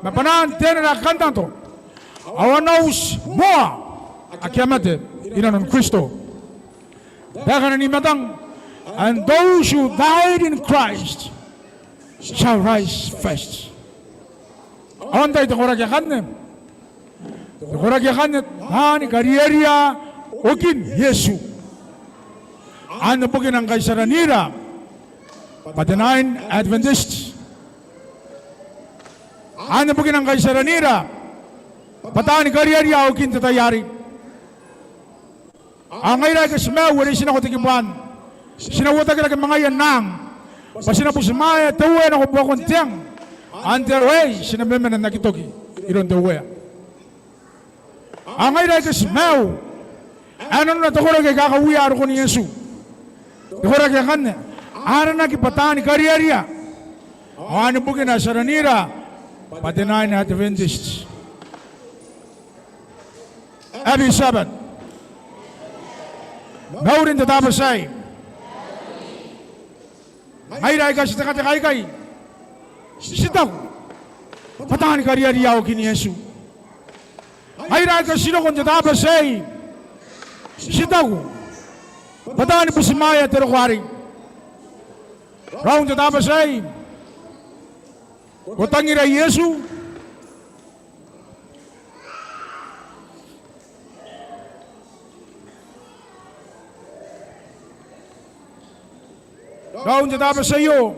ma bwanaan te anera ae kantato, ao a na uti moa ake a mate inanon Kristo. Taekana ni matang, and those who died in Christ shall rise first. Ao antai te koraki akanne? Te koraki akanne taani kariaria okin Iesu. Anne bukina ngkai ti aranira bwa te Nine Adventist. Anne bukina ngkai ti aranira bwa taani kariaria okin te tai arei. Ao ngaira aika ti maiu are ti nako te kibu anne, ti na uotaki rake ma ngaia n aang bwa ti na butimwaea te Uea nako buakon te ang. Ao n te aro aei ti na memena n aki toki iroun te Uea. Ao ngaira aika ti maiu ae nanona te koraki aika a kauia rokon Iesu, te koraki akanne a aranaki bwa taani kariaria. Ao anne bukina ae ti aranira bwa te Nine Adventist. Happy Sabbath. Mauri n te Tabati aei. Ngaira aika ti tekateka aikai, ti taku bwa taani kariaria aokin Iesu. Ngaira aika ti roko n te Taabati aei, ti taku bwa taani butimwaea te roko arei. Raou n te Taabati aei, ko tangira Iesu. Raou n te Taabati aio,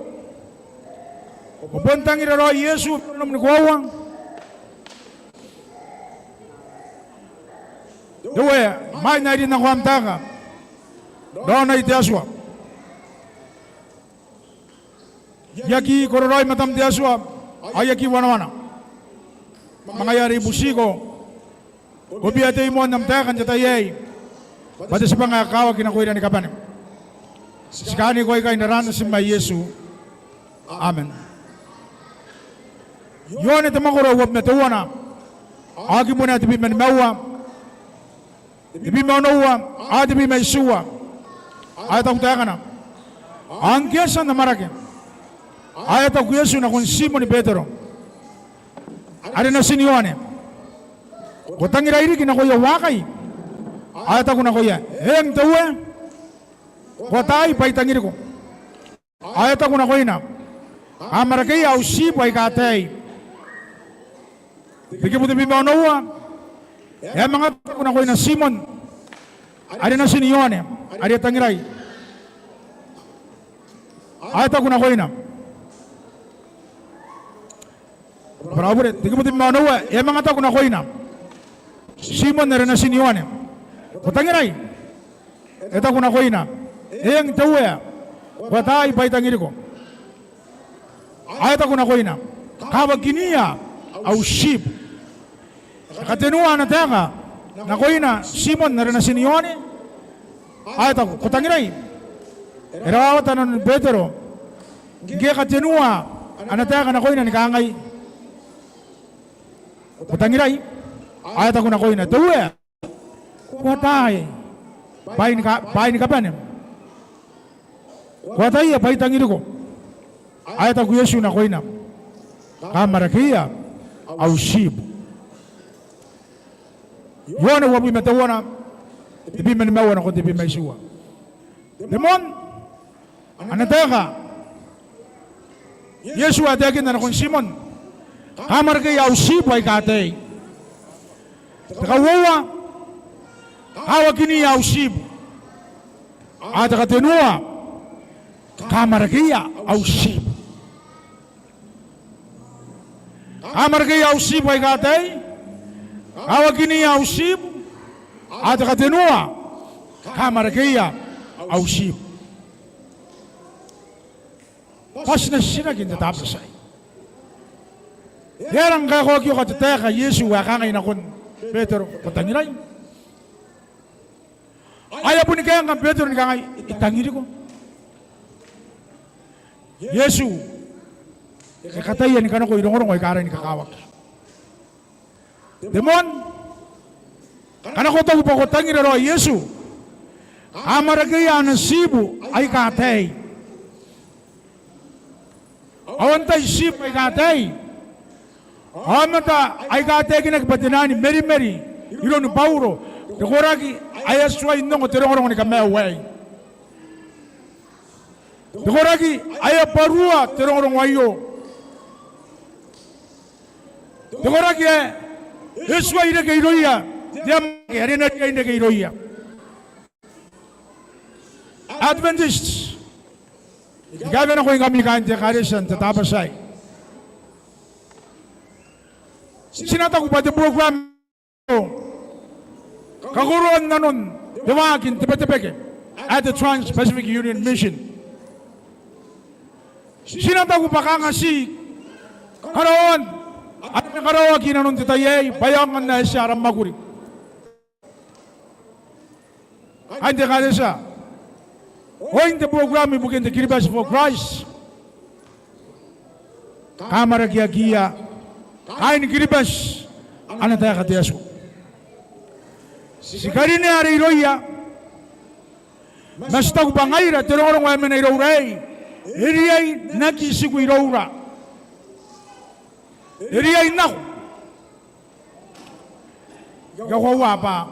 ko bon tangira raoi Iesu n nanom ni koaua? Te Uea, imwain ae I rin nako am taeka, raonai te Atua. I aki kororaoi i matam te Atua, ao I aki wanawana. Ma ngaia are I butiko, ko bia tei moa n am taeka n te tai aei, bwa te tibwanga ae kakawaki nakoira ni kabane. Ti kaaniko aikai n aran Natim ae Iesu. Amen. Ioane te mwakoro ae uabwi ma teuana, ao kiibuna ae tebwi ma nimaua, tebwi ma onoua, ao tebwi ma itiua. Ao e taku taekana: Ao ngke e a tia n amwarake, ao e taku Iesu nakon Timon Betero, are natin Ioane, Ko tangirai riki nakoia uaakai? Ao e taku nakoia: Eng te Uea, ko ataai bwa I tangiriko. Ao e taku nakoina: Kaamwarakeia au tiibu aika taei. Te kibu tebwi ma onoua, e a manga taku nakoina Timon, are natin Ioane, are e tangirai. Ao e taku nakoina, bwara au bure, te kibu tebwi ma onoua, e a manga taku nakoina Timon are natin Ioane: Ko tangirai? E taku nakoina: Eng te Uea, ko ataai bwa I tangiriko. Ao e taku nakoina: Kawakinia au tiibu. E katenua ana taeka nakoina Timon are natin Ioane, ao e taku: Ko tangirai? E rawawata nanon Betero ngke e katenua ana taeka nakoina ni kangai: Ko tangirai? Ao e taku nakoina: Te Uea, ko ataai bwa I ni ka-, bwa I ni kabane. Ko ataia bwa I tangiriko. Ao e taku Iesu nakoina: Kaamwarakeia au tiibu. Ioane uabwi ma teuana, tebwi ma nimaua nakon tebwi ma itiua. Te moan ana taeka Iesu ae taekinna nakon Timon: Kaamwarakeia au tiibu aika taei. Te kauoua: Kawakinia au tiibu. Ao te katenua: Kaamwarakeia au tiibu. Kaamwarakeia au tiibu aika taei, kawakinia au tiibu, ao te katenua: Kaamwarakeia au tiibu. Bwa ti na titiraki n te Tabati aei: E aera ngkai e kaokioka te taeka Iesu ae kangai nakon Betero: Ko tangirai? Ao e a boni kaenga Betero ni kangai: I tangiriko. Iesu e kataia ni kanakoi rongorongo aika rangi ni kakawaki. Te moan kanakotaku bwa ko tangira raoi Iesu: Kaamwarakeia ana tiibu aika taei. Ao antai tiibu aika taei? Aomata aika taekinaki bwa te naan merimeri iroun Bauro, te koraki ae e a tuai n ongo te rongorongo ni kamaiu aei, te koraki ae e a bwarua te rongorongo aio, te koraki ae e tuai reke irouia te amwarake are e na riai n reke irouia. Adventist, I kawenako ngkami kaain te ekaretia n te Tabati aei. Ti na taku bwa te program aio, kakoroan nanon te waaki n te Betebeke ae te Trans-Pacific Union Mission. Ti na taku bwa kanga ti karaoan ae e na karaoaki inanon te tai aei bwa e aonga n ae tia ara mwakuri. Kaain te ekaretia, oin te program ibukin te Kiribati for Christ, kaamwarakeakiia kaain Kiribati ana taeka te Atua. Ti karinea are irouia, ma ti taku bwa ngaira te rongorongo ae mena iroura aei E riai n aki tiku iroura. E riai n nako. I kakoaua bwa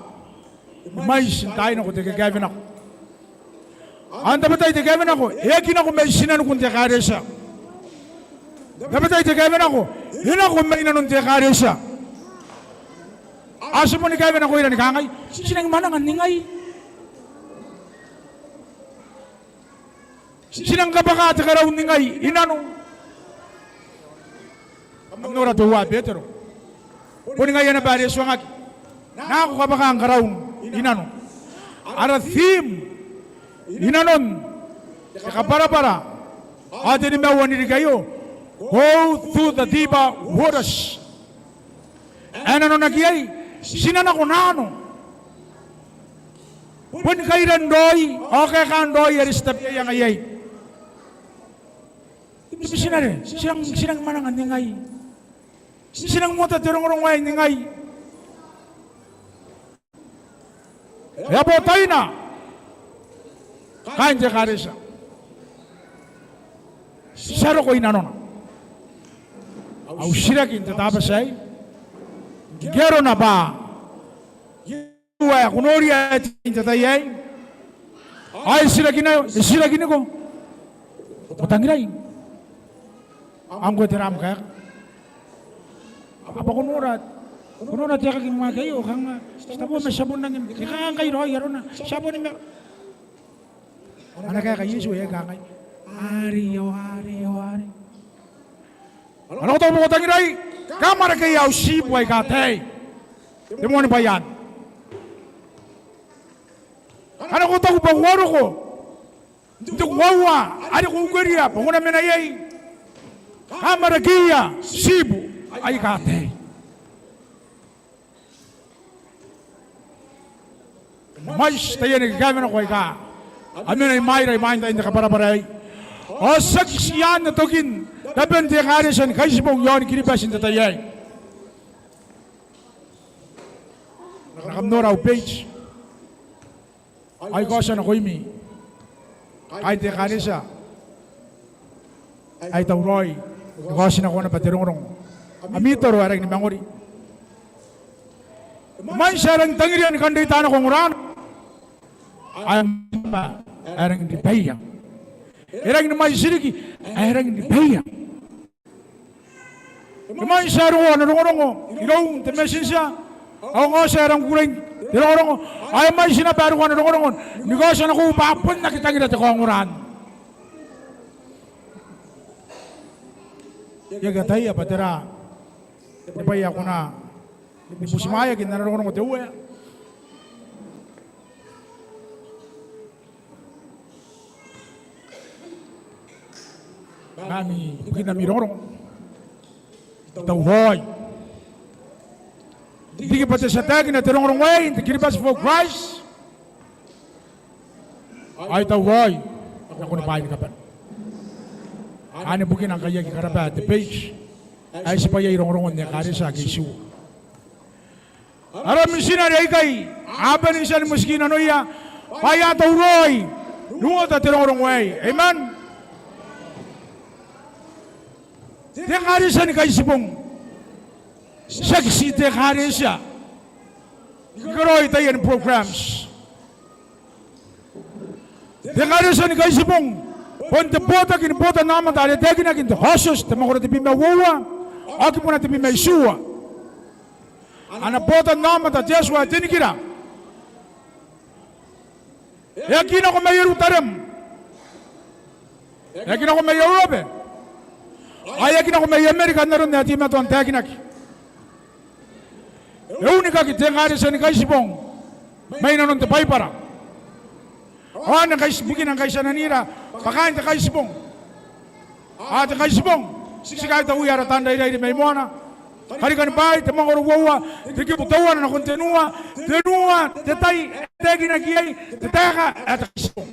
e mwaiti n taai nako te kakaewenako. Ao n tabetai te kaewenako e aki nako mai tinanikun te ekaretia. N tabetai te kaewenako e nako mai nanon te ekaretia. Ao ti boni kaewenakoira ni kangai, ti nangi mwananga n ningai. Ti nangi kabwaka te karau n ningai i nano? Kam nora teuae Betero. Boni ngaia naba are e tuangaki. Nako kabwaka n karau i nano. Ara theme i nanon te kabwarabwara ao te nimaua n ririki aio, go through the deeper waters. Ae nanonaki iai, ti na nako nano. Boni kairan raoi ao kaekaan raoi are ti tabeaianga iai. Te mitinare, ti nang, ti nangi mwananga n ningai? Ti nangi mota te rongorongo aei n ningai? E a bo taina kaain te ekaretia. Ti a roko i nanona. Au titiraki n te Tabati aei, ngke arona bwa Iehova ae ko noria ae tei n te tai aei, ao e titirakiniko, e titirakiniko, ko tangirai? Ao ngkoe tera am kaeka? Bwa ko nora, ko nora te aeka ni waaki aio, kanga ti tabo ma ti a bon nangi, e kangai raoi arona, ti a boni ma. Ana kaeka Iesu e kangai, arei ao arei ao arei. Ao ko taku bwa ko tangirai, kamwarakeia au tiibu aika taei. Te moani bwai anne. Ao ko taku bwa ko a roko n te koaua are ko ukeria bwa ko na mena iai, kamwarakeia tiibu aika taei. E mwaiti taian kakaewenako aika a mena imwaira imwain tain te kabwarabwara aei. Ao tiaki ti anne tokin raben te ekaretia ni Kaitibong iaon Kiribati n te tai aei. Ngkana kam nora au page ao I kaotia nakoimi kaain te ekaretia ae I tauraoi ni kaoti nako naba te rongorongo. Ami toro ae rangi ni mangori. E mwaiti ae rangi n tangiria ni kan reita nako ongorana, ao e mwaiti naba ae rangi n ribaia. E rangi ni mwaiti riki ae rangi n ribaia. E mwaiti ae roko ana rongorongo iroun te messenger, ao ngkoe ae rangi ni kukurei n te rongorongo, ao e mwaiti naba ae roko ana rongorongo ni kaotia nakoiu bwa bon aki tangira te kaongora anne. I aki ataia bwa tera te bwai ae kona ni butimwaeaki n ana rongorongo te Uea. Ngkami ibukin ami rongorongo, I tauraoi. Riki bwa te tia taekina te rongorongo aei n te Kiribati for Christ, ao I tauraoi nakon bwaai ni kabane. Anne bukina ngkai I aki karaba te page ae tibwa iai rongorongon ekaretia ake itiua. Ara mitinare aikai a bane n tia ni motikinanoia bwa a tauraoi n uota te rongorongo aei. Amen. Te ekaretia ni Kaitibong tiaki ti te ekaretia ni karaoi taiani programs. Te ekaretia ni Kaitibong bon te botaki ni botannaomata are taekinaki n te Aotioti, te mwakoro tebwi ma uoua ao kibuna tebwi ma itiua. Ana botannaomata te Atua ae te nikira. E aki nako mai Ierutarem, e aki nako mai Eurobe, ao e aki nako mai Amerika n aron ae teimatoa n taekinaki. E unikaki te ekaretia ni Kaitibong mai nanon te Baibara. Ao anne ngkai ti bukina ngkai ti ananira bwa kaain te Kaitibong. Ao te Kaitibong ti kaitauia ara tanrairairi mai moana. Karikani Bwaai, te mwakoro uoua, te kibu teuana nakon tenua, tenua te tai ae taekinaki iai te taeka ae te Kaitibong.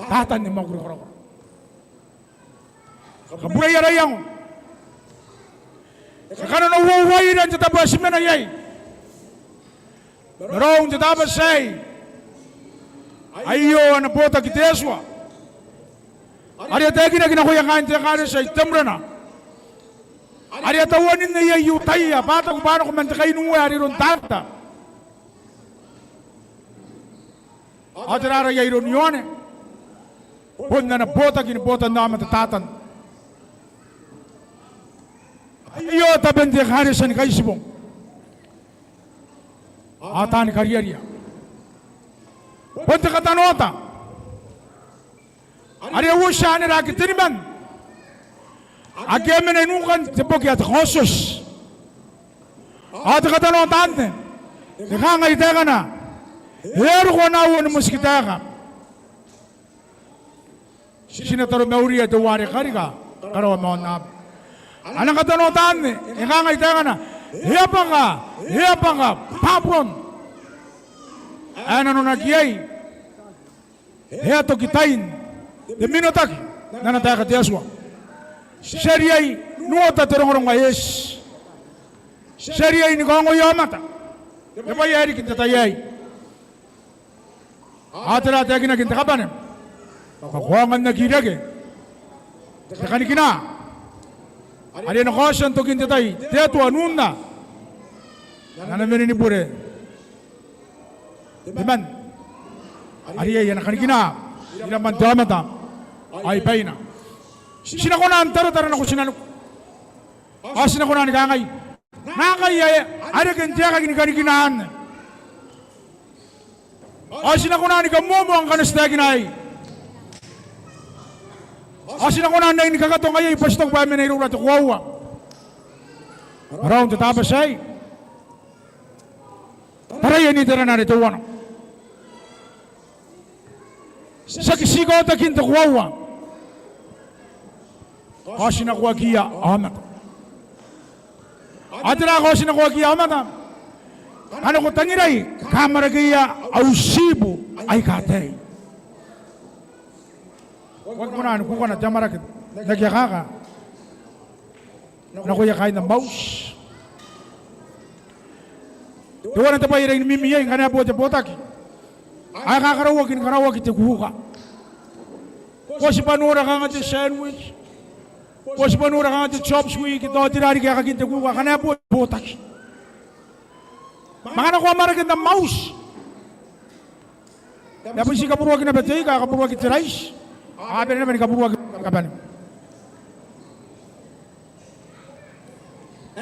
Tatan ni mwakuri korokoro. Kabureia ara iango. E kananououaira n te tabo ae ti mena iai. Ma raou n te Tabati aei Aio ana botaki te Atua are e taekinaki nakoia kaain te ekaretia i Tamurana, are a tauaninna iai I-Iutaia bwa a taku bwa a nako man te kainiua are iroun Tawita. Ao tera ara iai iroun Ioane? Bon ana botaki ni botannaomata Tatan. Aio taben te ekaretia ni Kaitibong ao taani kariaria. Bon te katanoata are e uotia anera ake teniman ake a mena i nukan te boki ae te Kaotioti. Ao te katanoata anne e kangai taekana: E a roko ana aoa ni motikitaeka. Ti na taromauria teuare karika karawa ma aonnaba. Ana katanoata anne e kangai taekana: E a bwaka, e a bwaka Baburon ae nanonaki iai, e a toki tain te minotaki n ana taeka te Atua. Ti a riai n uota te rongorongo ae eti. Ti a riai ni kaongoia aomata te bwai ae riki n te tai aei. Ao tera taekinaki n te kabane? Bwa ko aonga n aki reke te kanikina are e na kaotia n tokin te tai te Atua n unna n ana wene ni bure te man are iai ana kanikina iraman te aomata ao i baina. Ti na kona n tarotaro nako tinaniku ao ti na kona ni kangai: Naakai ae a reke n te aekaki ni kanikina anne. Ao ti na kona ni kamoamoa ngkana ti taekina aei. Ao ti na kona n rangi ni kakato ngaiia bwa ti taku bwa e mena iroura te koaua. Raou n te Tabati aei, taraia n iterana are teuana. Tiaki ti kaotakin te koaua, ao ti na kaokiia aomata. Ao tera kaotina kaokiia aomata? Ngkana ko tangirai, kaamwarakeia au tiibu aika taei. Ko aki kona ni kukana te amwarake n aki akaka nakoia kaain am auti. Teuana te bwai ae rangi ni mimi iai ngkana e bo te botaki ae kakaraoaki ni karaoaki te kuuka. Ko tibwa nora kanga te sandwich, ko tibwa nora kanga te chops wiki, tao tera riki aekakin te kuuka ngkana e bo te botaki. Ma ngkana ko amwarake n am auti, e a bon tii kaburuaki naba te ika, e kaburuaki te raiti, ao a bane naba ni kaburuaki kabane.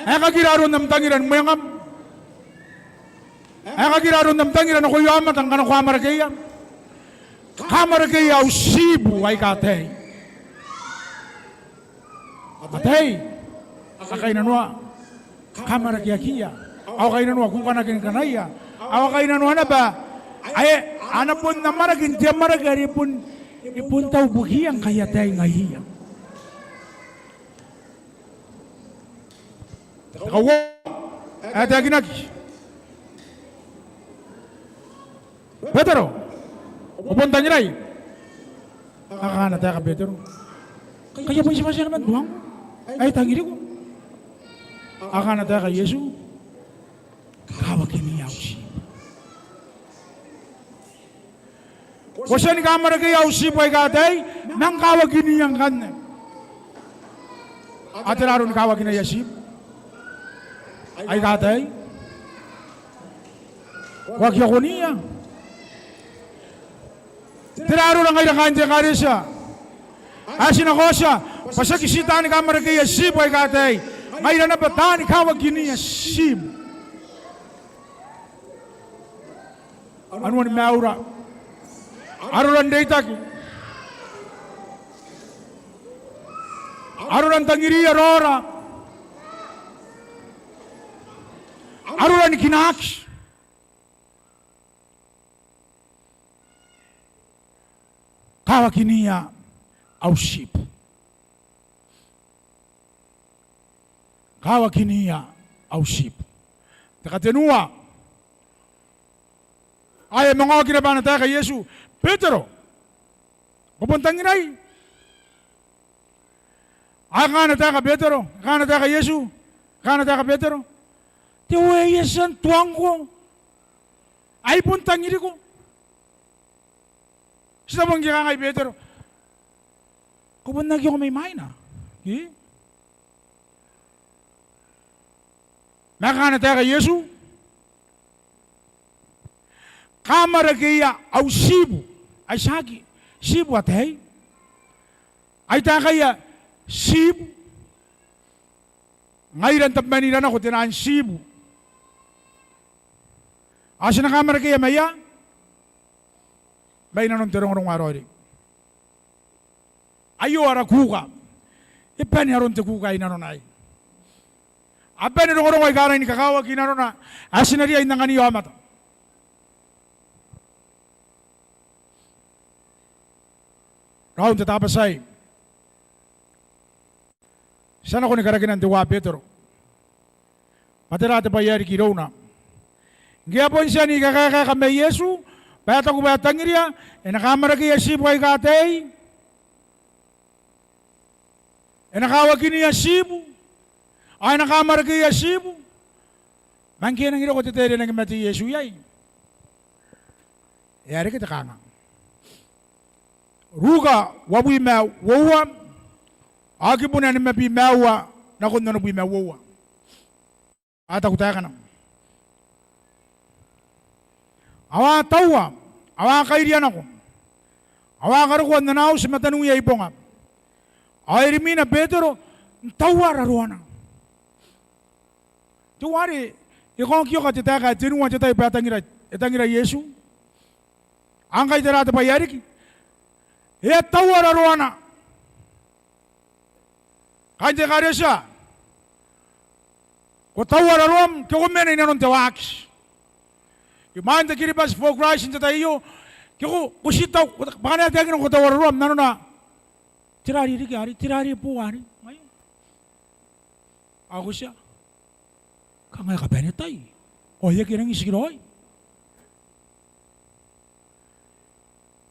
Aekakira aron am tangira ni mwengam. Aekakira aron am tangira nakoia aomata ngkana ko amwarakeia. Kaamwarakeia au tiibu aika taei. Ataei, a kainnanoa kaamwarakeakiia, ao a kainnanoa kukanakinaia, ao a kainnanoa naba ae a na bon amwarake n te amwarake are e bon, e bon tau bukiia ngkai ataei ngaiia. Te kauoua ae taekinaki: Betero, ko bon tangirai? A kanga ana taeka Betero? Kai a bon tibwa tia naba n tuangko ae I tangiriko. A kanga ana taeka Iesu? Kawakinia au tiibu. Ko tia ni kaamwarakeia au tiibu aika taei? Nang kawakinia ngkanne. Ao tera aroni kawakinaia tiibu aika taei? Ko aki akoniia. Tera arora ngaira kaain te ekaretia ae ti na kaotia bwa tiaki ti taani kaamwarakeia tiibu aika taei, ngaira naba taani kawakinia tiibu? Anuan maiura, arora n reitaki, arora n tangiriia raora, arora ni kinaaki. Kawakinia au tiibu. Kawakinia au tiibu. Te katenua. Ao e manga oki naba ana taeka Iesu: Betero, ko bon tangirai? Ao e kanga ana taeka Betero? E kanga ana taeka Iesu? E kanga ana taeka Betero? Te Uea, I a tia n tuangko ae I bon tangiriko. Ti tabo ngke e kangai Betero, ko bon aki oko mai mwaina? Ke? Ma e kangai ana taeka Iesu, kamwarakeia au tiibu. Ai tiaki tiibu ataei. Ai taekaia tiibu. Ngaira n tabemanira nako te naan tiibu. Ao ti na kamwarakeia mai ia? Mai nanon te rongorongo ae raoiroi. Aio ara kuuka. E bane aron te kuuka i nanona aei. A bane rongorongo aika a rangi ni kakawaki i nanona ae ti na riai n anganiia aomata. Raou n te Tabati aei, ti a nako ni karakinan teuae Betero. Ma tera te bwai ae riki irouna? Ngke e a bon tia ni kakaekaeka ma Iesu bwa e taku bwa e tangiria, e na kamwarakeia tiibu aika ataei, e na kawakinia tiibu, ao e na kamwarakeia tiibu. Ma ngke e nangi roko te tei are e nangi mate Iesu iai, e a reke te kanga. Ruka uabwi ma uoua, ao kibuna nimabwi ma aua nakon onobwi ma uoua. A taku taekana: Ao a taua, ao a kairia nako, ao a karokoa n ana auti mataniwia i bonga. Ao e rimwina Betero n taua raroana. Teuare e kaokioka te taeka ae tenua te tai bwa e tangira, e tangira Iesu. Ao ngkai tera te bwai ae riki? E a taua raroana. Kaain te ekaretia, ko taua raroam ke ko mena i nanon te waaki? Imwain te Kiribati for Christ n te tai aio, ke ko, ko ti tau, bwa ngkana e taekinaki ko taua raroam, nanona tera ririki arei, tera riki boou arei? Ao ko tia, kanga e kabane tai, ao e aki rangi n tikiraoi.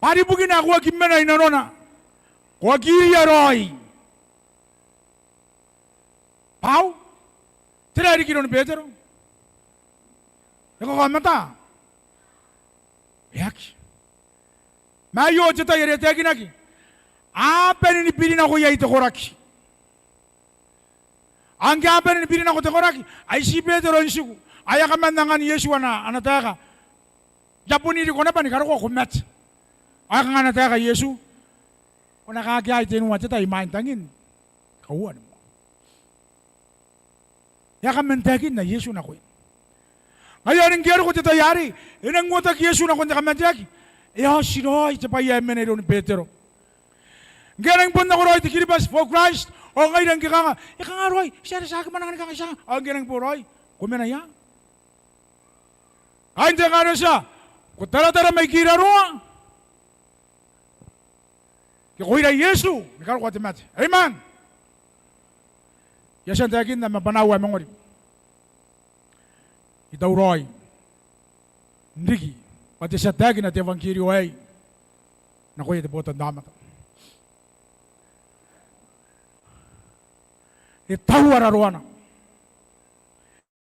Bwa are ibukina ae ko aki mena i nanona, ko aki iria raoi. Bwa tera ae riki iroun Betero? E kakaomata? E aki. Ma aio te tai are e taekinaki, a bane ni biri nako iai te koraki. Ao ngke a bane ni biri nako te koraki, ai ti Betero n tiku, ao e a kaman angan Iesu ana, ana taeka: I a bon iriko naba ni karokoa ko mate. Ao e kangai ana taeka Iesu: Ko na kakeai tenua te tai imwain tangin kauoua ni moa. E a kaman taekinna Iesu nakoina. Ngaia are ngke e a roko te tai arei, e nangi uotaki Iesu nakon te kamateaki, e a oti raoi te bwai ae mena iroun Betero. Ngke e nangi bon nako raoi te Kiribati for Christ, ao ngaira ngke kanga, e kanga raoi, ti a reke, ti a aki mwananga ni kanga, ti a kanga, ao ngke e nangi bo raoi, ko mena ia? Kaain te ekaretia, ko taratara mai kiraroa, ke ko ira Iesu ni karokoa te mate? Amen. I a tia n taekinna ma bwanaau ae mangori, I tauraoi n riki bwa te tia taekina te euangkerio aei nakoia te botannaomata. E taua raroana.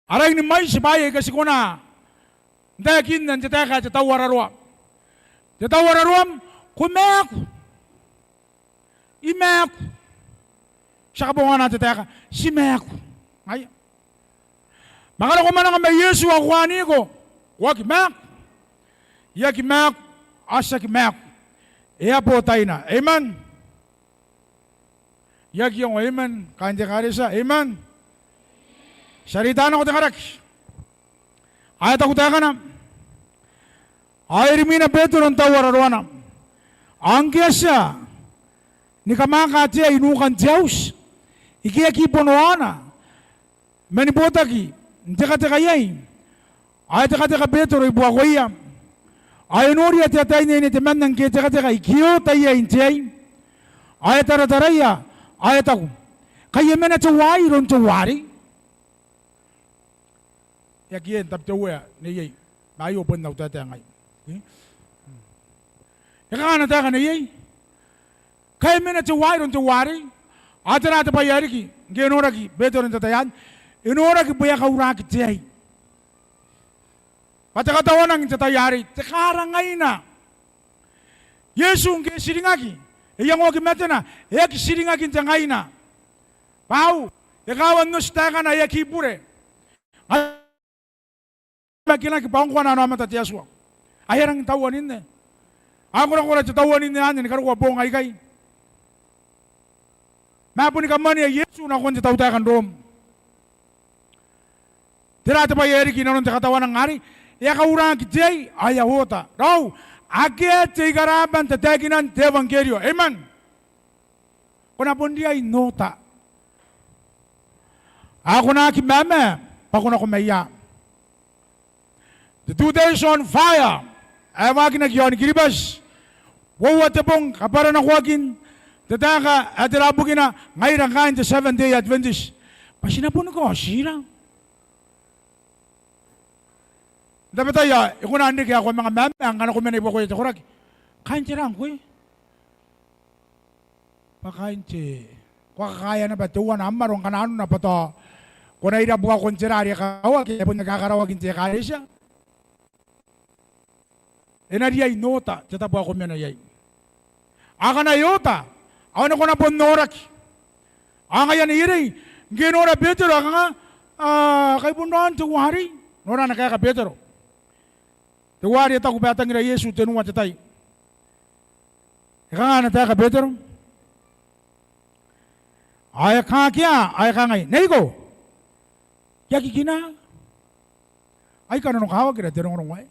A rangi ni mwaiti bwaai aika ti kona n taekinna n te taeka ae te taua raroa. Te taua raroam, ko maaku. I maaku. Ti a kabongana te taeka, ti maaku. Ngaia. Ma ngkana ko mwananga ma Iesu ao ko aniko, ko aki maaku. I aki maaku, ao ti aki maaku. E a bo taina. Amen. I aki ongo amen, kaain te ekaretia, amen. Ti a reita nako te karaki. Ao e taku taekana: Ao e rimwina Betero n taua raroana. Ao ngke a tia ni kamwaaka te ai nukan te auti, ike a kiibo noaona, mani botaki n tekateka iai, ao e tekateka Betero i buakoia. Ao e noria te ataeinaine temanna ngke e tekateka ike e ota iai n te ai. Ao e tarataraia, ao e taku: Kai e mena teuaei iroun teuarei? E aki e n tabe te Uea neiei, ma aio bon au taetae ngai. E? E kanga ana taeka neiei? Kai e mena teuaei iroun teuarei? Ao tera te bwai ae riki ngke e noraki Betero n te tai anne? E noraki bwa e a kauraki te ai. Bwa te katawanang n te tai arei, te karangaina. Iesu ngke e tiringaki, e iangoaki matena, e aki tiringaki n te ngaina. Bwa e kawa n oti taekana e aki bure. Ngaia e makinaki bwa ngkoa ana aomata te Atua ae a rangi n tauaninne. Ao e korakora te tauaninne anne ni karokoa boong aikai. Ma boni kamwanea Iesu nakon te tautaeka n Rom. Tera te bwai ae riki inanon te katawanang arei? E a kauraki te ai ao e a oota. Raou, akea te ikarabwa n tataekinan te euangkerio. Amen. Ko na bon riai n oota. Ao ko na aki mama bwa ko nako maia. Te Two Days on Fire ae waakinaki i aon Kiribati, uoua te bong kabwaranakoakin te taeka ae tera bukina ngaira kaain te Seventh Day Adventist, bwa ti na boni kaotira. N tabetai ao e kona n reke ae ko a manga mama ngkana ko mena i buakoia te koraki. Kaain tera ngkoe? Bwa kaain te, ko a kakaea naba teuana am aro ngkana arona bwa tao ko na ira buakon tera are e kakawaki ae bon aki kakaraoaki n te ekaretia. E na riai n oota te tabo ae ko mena iai. Ao ngkana e oota ao e na kona bon noraki. Ao ngaia neierei ngke e nora Betero ao e kangaa, a, kai bon raon teuarei. Nora ana kaeka Betero. Teuare e taku bwa e tangira Iesu tenua te tai. E kangaa ana taeka Betero? Ao e kakea ao e kangai, neiko, I aki kina. Ai kananokawaki ra te rongorongo aei.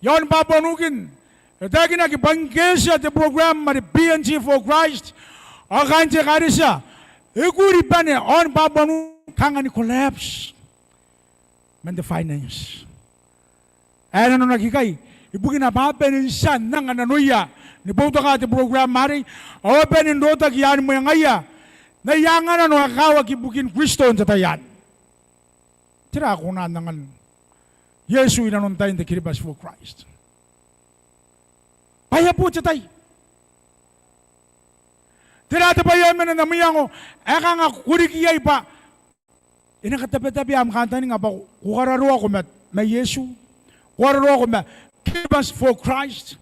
I aon Papua New Guinea e taekinaki bwa ngke e tia te program are P N G for Christ ao kaain te ekaretia, e kuri bane aon Papua New Guinea kanga ni collapse man te finance ae nanonaki ikai, ibukina bwa a bane n tia n anga nanoia ni boutoka te program arei, ao a bane n rotaki i aani mwengaia n aia anganano ae kakawaki ibukin Kristo n te tai anne. Tera ae kona n angan Iesu inanon tain te Kiribati for Christ? Bwa e a bo te tai. Tera te bwai ae mena n am iango ae kanga ko riki iai bwa e na katabetabea am kantaninga bwa ko kararoako ma, ma Iesu, ko kararoako ma Kiribati for Christ?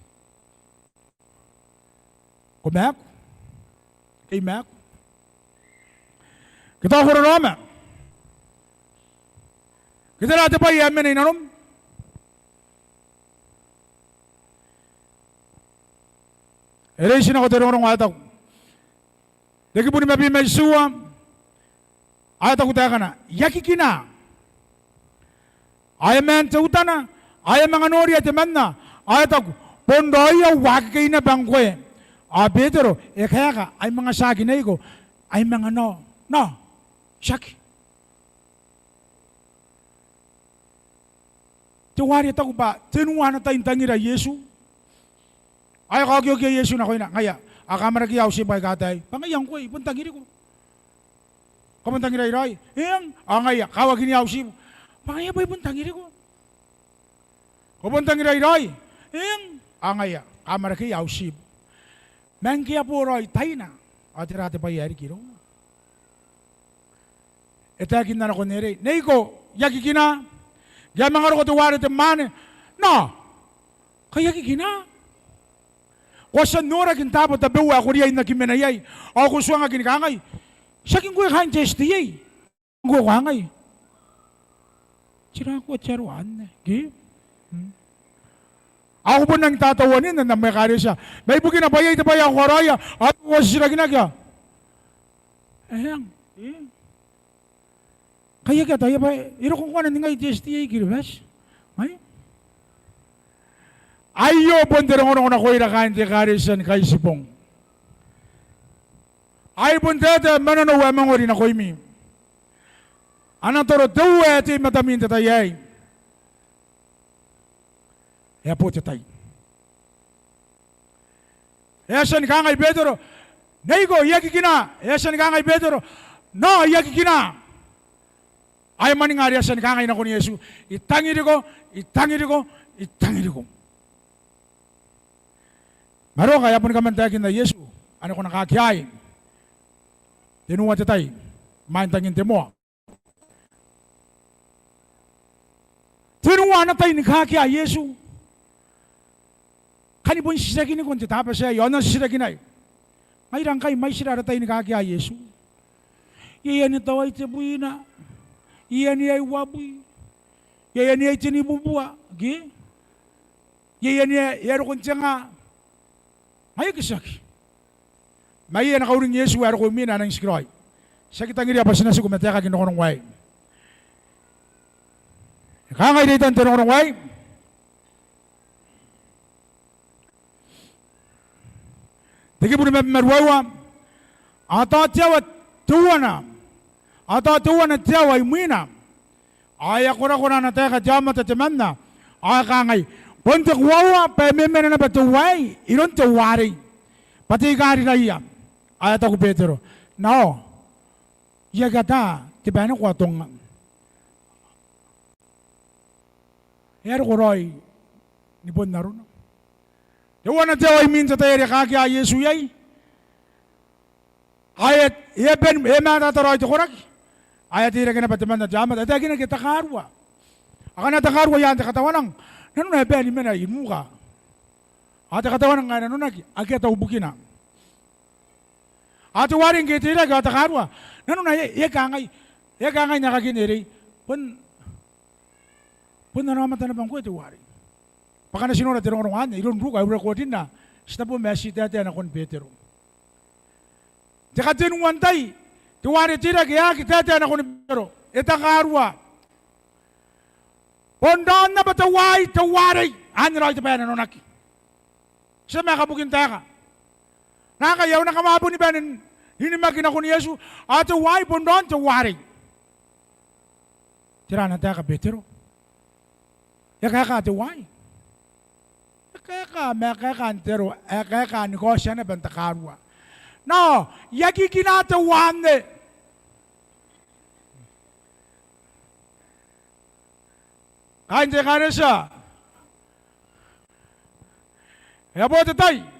Ko maaku? Ke I maaku? Ke tao ko raraoma? Ke tera te bwai ae mena i nanom? E reitinako te rongorongo ae taku, te kibu nimabwi ma itiua, ao e taku taekana, I aki kina. Ao e maan teutana ao e a manga noria temanna ao e taku, bon raoiu, akekei naba ngkoe. Ao Betero e kaeka, ai manga tiaki neiko, ai manga nao. Nao, tiaki. Teuare e taku bwa tenua ana tai n tangira Iesu. Ao e kaokiokia Iesu nakoina, ngaia, ao kamwarakeia au tiibu aika ataei. Bwa ngaia ngkoe, I bon tangiriko. Ko bon tangirai raoi? Eng. Ao ngaia, kawakinia au tiibu. Bwa ngaia bwa I bon tangiriko. Ko bon tangirai raoi? Eng. Ao ngaia, kamwarakeia au tiibu. Ma ngke e a bo raoi taina, ao tera te bwai ae riki irouna? E taekinna nakon neerei, neiko, I aki kina. Ngke a manga roko teuare te mwaane, nao, kai aki kina. Ko a tia n noraki n taabo tabeua ae ko riai n aki mena iai. Ao ko tuangaki ni kangai, tiaki ngkoe kaain te S D A? Ngkoe ko kangai, tera ngkoa te aro anne, ke? Hmm. Ao ko bon rangi n tatauaninne n am ekaretia. Ma ibukina bwa iai te bwai ae ko karaoia, ao ko a titirakinaki. Eng. Eng. Kai aki ataia bwa e roko ngkoa ningai te S D A Kiribati? Ngai? Aio bon te rongorongo nakoira kaain te ekaretia ni Kaitibong. Ai bon taetae ma nanou ae mangori nakoimi. A na toro te uea ae tei i matami n te tai aei. E a bo te tai. E a tia ni kangai Betero, neiko, I aki kina. E a tia ni kangai Betero, nao, I aki kina. Ai mwaninga are e a tia ni kangai nakon Iesu, I tangiriko, I tangiriko, I tangiriko. Maroka, e a boni kaman taekinna Iesu, ane ko na kakeai. Tenua te tai, imwain tangin te moa. Tenua ana tai ni kakeaa Iesu. Ni bon titirakini nakon te Tabati aei, ao N na titirakinai. Ngaira ngkai mwaitira ara tai ni kakea Iesu. Iai anne tao ai tebwina, iai anne ai uabwi, iai anne ai tenibubua, ke? Iai anne ae e a roko n te nga. Ngaia e aki tiaki. Ma iai ana kauring Iesu ae e roko imwina ae e nang tikiraoi. Ti aki tangiria bwa ti na tiku ma taekaki n rongorongo aei. E kangai reitan te rongorongo aei. Te kibu nimabwi ma ruaiwa. Ao tao te aoa teuana, ao tao teuana te aoa imwina, ao e a korakora ana taeka te aomata temanna, ao e kangai, bon te koaua bwa e memena naba teuaei iroun teuarei, bwa te I-Kariraia. Ao e taku Betero, nao, I aki ata te bwai ae ko atongnga. E a roko raoi ni bon arona. Teuana te aoa imwin te tai are e kakea Iesu iai. Ao e, e a bane, e mataata raoi te koraki. Ao e a teirake naba temanna te aomata, e taekinaki e takarua. Akana e takarua i aan te katawanan, nanona e bae ni mena i nuka. Ao te katawanan ae nanonaki akea tau bukina. Ao teuarei ngke e teirake ao e takarua, nanona e, e kangai, e kangai n aekakin arei, bon, bon ana aomata naba ngkoe teuarei. Bwa ngkana ti nora te rongorongo anne iroun Ruka ae e rekotinna, ti tabe ma ti taetae nakon Betero. Te katenua n tai, teuarei e teirake e aki taetae nakon Betero, e takarua. Bon raon naba teuaei teuarei, anne raoi te bwai ae nanonaki. Ti a maeka bukin taeka. Naakai ao N na kamaboni bane n inimaki nakon Iesu, ao teuaei bon raon teuarei. Tera ana taeka Betero? E kaeka teuaei. E kaeka, ma e kaeka n te aro, e kaeka ni kaotia naba n takarua. Nao, I aki kina teuanne. Kaain te ekaretia, e a bo te tai.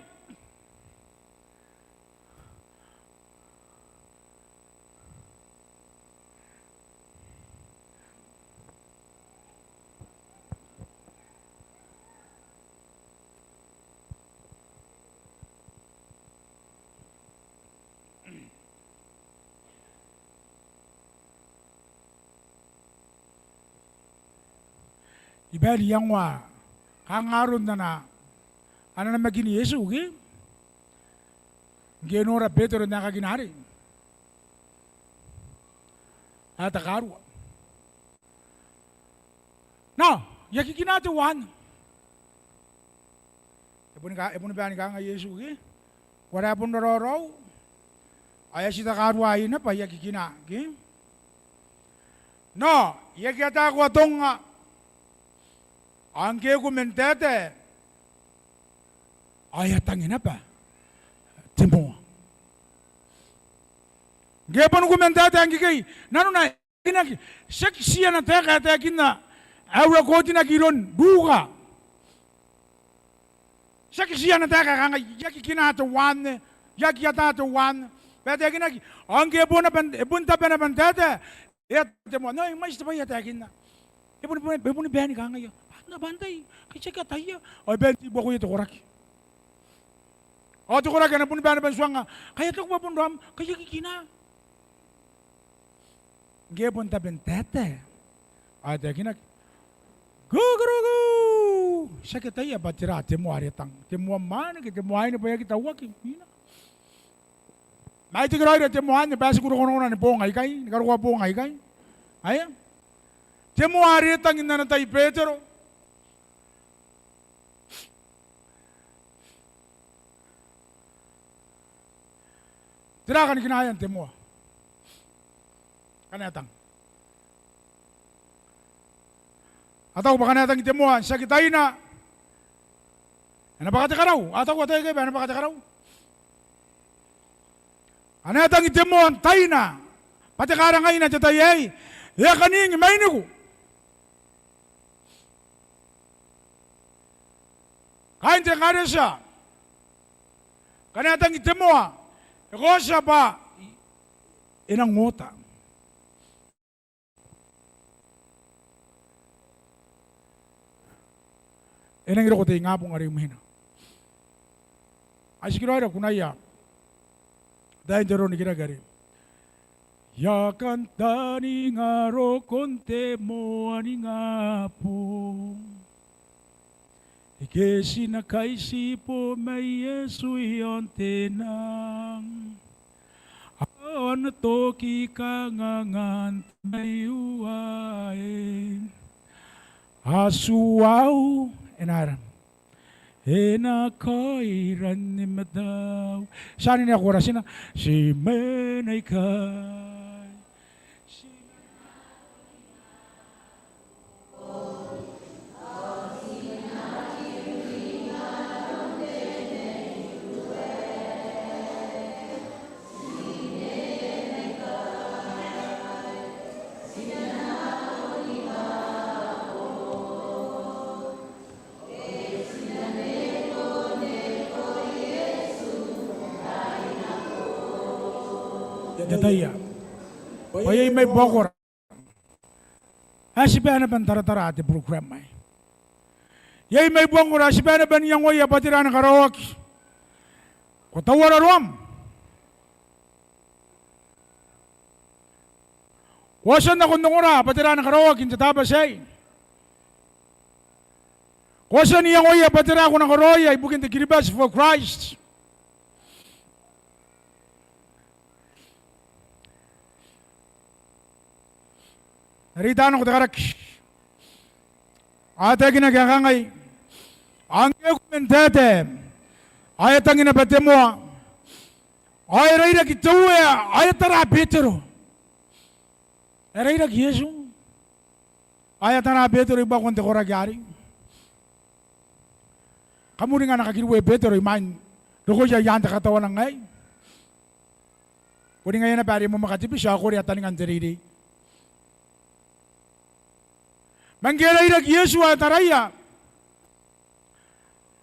I bae n iangoa kanga aron ana, ana namakin Iesu ke? Ngke e nora Betero n aekakina arei, ae takarua. Nao, I aki kina teuanne. E boni ka-, e boni bae ni kangai Iesu ke? Ko ara ae bon raraorao. Ao e a tii takarua aei naba, I aki kina ke? Nao, I aki ata ko atongnga. Ao ngke ko mentaetae, ao e a tangi naba te moa. Ngke bon ko mentaetae ngkekei, nanona e taekinaki, tiaki ti ana taeka ae taekinna ae e rekotinaki iroun Ruka. Tiaki ti ana taeka ae kangai, I aki kina teuanne, I aki ata teuanne. Bwa e taekinaki, ao ngke e bon naba n, e bon tabe naba n taetae, e a te moa. Nao, e mwaiti te bwai ae taekinna. E boni, boni, e boni bae ni kangai, a, naba n tai, kai tiaki ataia. Ao e bae n tei buakoia te koraki. Ao te koraki a na boni bae naba n tuangnga, kai I taku bwa bon raom, kai I aki kina. Ngke e bon tabe n taetae, ao e taekinaki, kukurukuu! Tiaki ataia bwa tera te moa are e tang. Te moa mwaane ke te moa aine bwa e aki tauaki. Ina. Ma ai tikiraoi ra te moa anne bwa e tiku rongorongon ni boong aikai, ni karokoa boong aikai. Aia. Te moa are e tang n ana tai Betero. Tera kanikinaean te moa? Ngkana e tang. A taku bwa ngkana e tangi te moa n tiaki taina, e na bwaka te karau. A taku ataei aikai bwa e na bwaka te karau. Ngkana e tangi te moa n taina, bwa te karangaina te tai aei, e a kaningi mainiku. Kaain te ekaretia, ngkana e tangi te moa, e kaotia bwa e nang oota. E nangi roko te ingabong are imwina. A tikiraoi ra kunaia. Tain te roro n rikirake are: I a kantaninga rokon te moaningabong, ike ti na kaitibo ma Iesu i aon te nang. Ao a na toki kanganga n te maiu aei. A tuau, e na aera? E na kaira ni matau. Ti a nene koratina. Ti mena ikai. Te ataia bwa iai mai buakora ae ti bane naba n taratara te program aei. Iai mai buakora ae ti bane naba n iangoia bwa tera ae na karaoaki. Ko taua raroam. Ko a tia n nako n ongora bwa tera ae na karaoaki n te Tabati aei. Ko a tia n iangoia bwa tera ae ko na karaoia ibukin te Kiribati for Christ. Are I taku nako te karaki ae taekinaki ae kangai: Ao ngke e kume n taetae, ao e tangi naba te moa, ao e rairaki te Uea, ao e tara Betero. E rairaki Iesu ao e a tara Betero i buakon te koraki arei. Kam uringa ana kakiriwe Betero imwain rokoia i aan te katawanan aei? Uringaia naba are e mwamwaka te biti ao e korea taningan te reirei. Ma ngke e rairaki Iesu ao e taraia,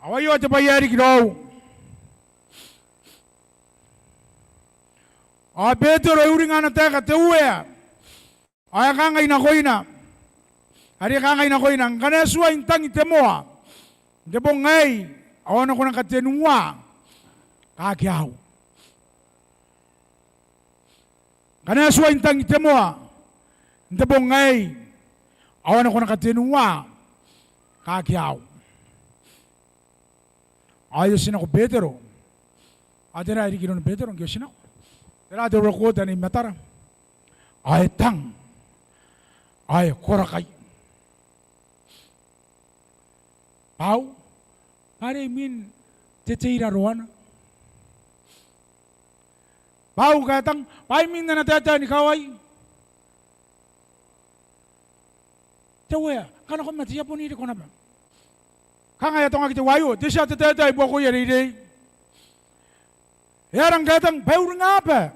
ao aio te bwai ae riki raou. Ao Betero e uringa ana taeka te Uea, ao e kangai nakoina, are e kangai nakoina: Ngkana e tuai n tangi te moa n te bong aei, ao a na kona katenua kakiau. Ngkana e tuai n tangi te moa n te bong aei, ao a na kona katenua kakiau. Ao e oti nako Betero. Ao tera ae riki iroun Betero ngke e oti nako? Tera te record anne i matara? Ao e tang, ao e korakai. Bwa, bwa are imwin te tei raroana. Bwa ngke e tang, bwa imwin ana taetae ni kawai. Te Uea, ngkana ko mate, I a bon iriko naba. Kanga e atongaki te Uea aio, te tia te taetae i buakoia reirei. E aera ngke e tang? Bwa e uringa naba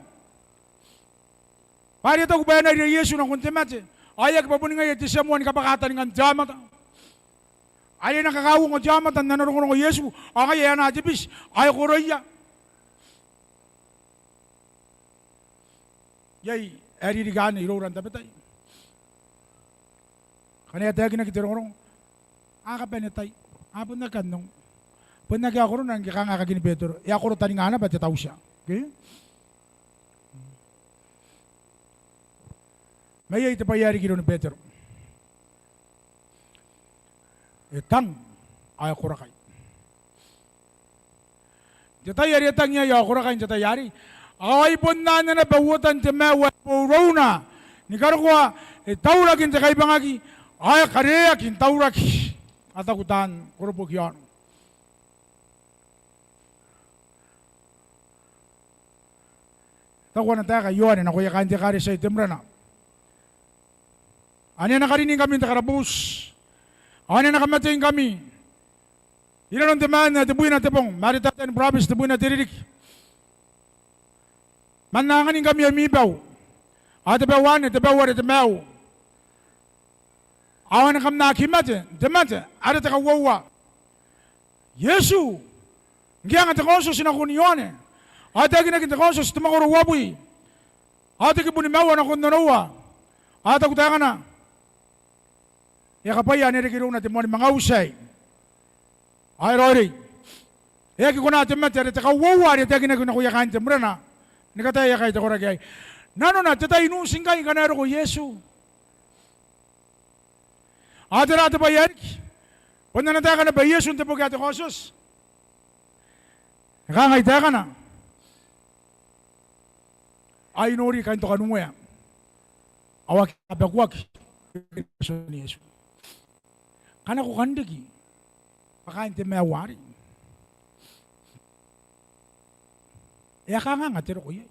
bwa are e taku bwa e na ira Iesu nakon te mate, ao e aki bwa boni ngaia te tia moa ni kabwaka taningan te aomata. Are e na kakauongo te aomata n ana rongorongo Iesu, ao ngaia e anaa te biti, ao e koroia. Iai ae ririki anne iroura n tabetai. Ngkana e taekinaki te rongorongo, a kabane tai, a bon aki kan ongo. Bon akea korona ngke kanga e kakini Betero, e a koro taninga naba te tautia. Okay? Ma iai te bwai ae riki iroun Betero. E tang, ao e korakai. N te tai are e tang iai ao e korakai n te tai arei, ao ai bon anne naba uotan te maiu ae boou irouna, ni karokoa e tauraki n te kaibangaki, ao e kareaki n tauraki. A taku taan koroboki aono. E taku ana taeka Ioane nakoia kaain te ekaretia i Temurana: Ane a na kariningkami n te karaboti, ao ane a na kamateingkami i nanon te maan ae tebwina te bong, ma are taetae ni burabeti tebwina te ririki. Ma N na anganingkami ami bau, ao te bau anne te bau are te maiu. Ao ane kam na aki mate n te mate are te kauoua. Iesu, ngke e anga te Kaotioti nakon Ioane, ao e taekinaki n te Kaotioti te mwakoro uabwi, ao te kibu nimaua nakon onoua, ao e taku taekana, e a kabwaia ane e reke irouna te moani manga uti aei. Ao e raoiroi. E aki kona te mate are te kauoua are e taekinaki nakoia kaain te murena ni kataia aika a tia koraki iai. Nanona te tai n uti ngkai ngkana e roko Iesu. Ao tera te bwai ae riki? Bon ana taeka naba Iesu n te boki ae te Kaotioti. E kangai taekana: Ao I nori kain te kanuea ao a aki kabakuaki. Ngkana ko kan riki bwa kaain te maiu arei, e a kanganga te roko iai.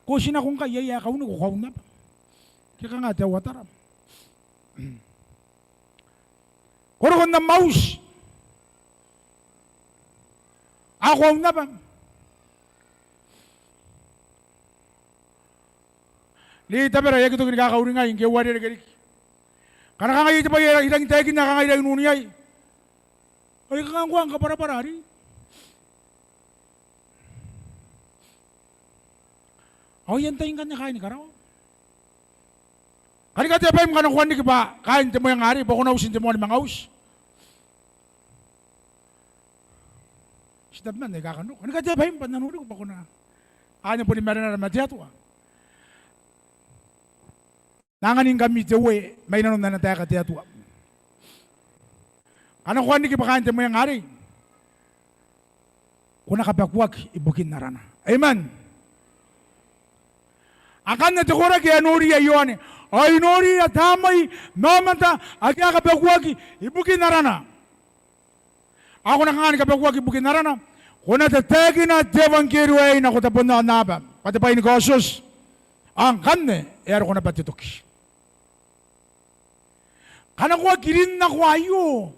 Ko oti nako ngkai, iai ae kauniko, ko kaun naba. Ke kanga te uatara? Ko roko n am auti ao ko kaun naba. Nei tabera, e aki toki ni kakauringai ngke e uarereke riki. Ngkana kanga iai te bwai ae I rangi n taekinna, kanga I rangi n un iai, ao I kanga ngkoa ni kabwarabwara arei. Ao iai n tai ngkanne kaaini karawa. Kan katea baim ngkana ko kan riki bwa kaain te mwenga arei, bwa ko na uti n te moan manga uti. Ti tabeman aika kan roko. Kan katea baim bwa N na noriko bwa ko na anne boni marenara ma te Atua. N na anganingkami te Uea mai nanon ana taeka te Atua. Ngkana ko kan riki bwa kaain te mwenga arei, ko na kabakuaki ibukin arana. Amen. Akanne te koraki ae e noriia Ioane. Ao I noriia tamwai ma aomata ake a kabakuaki ibukin arana. Ao ko na kanga ni kabakuaki ibukin arana? Ko na tataekina te euangkerio aei nako tabon aonnaba bwa te bwai ni kaotioti. Ao ngkanne e a roko naba te toki. Ngkana ko aki rin nako aio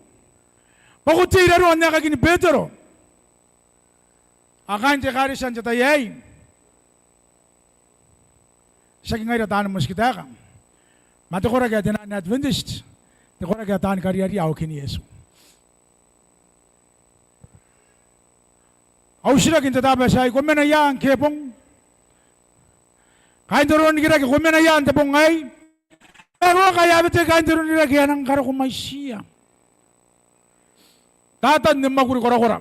bwa ko tei raroa n aekakin Betero ao kaain te ekaretia n te tai aei, tiaki ngaira taani motikitaeka, ma te koraki ae te naan Adventist, te koraki ae taani kariaria aokin Iesu. Au titiraki n te Tabati aei, ko mena ia ngke e bong? Kaain te roronrikirake, ko mena ia n te bong aei? E a roko ae a bati kaain te roronrikirake, e a nang karako mwaitiia. Tatan ni mwakuri korakora.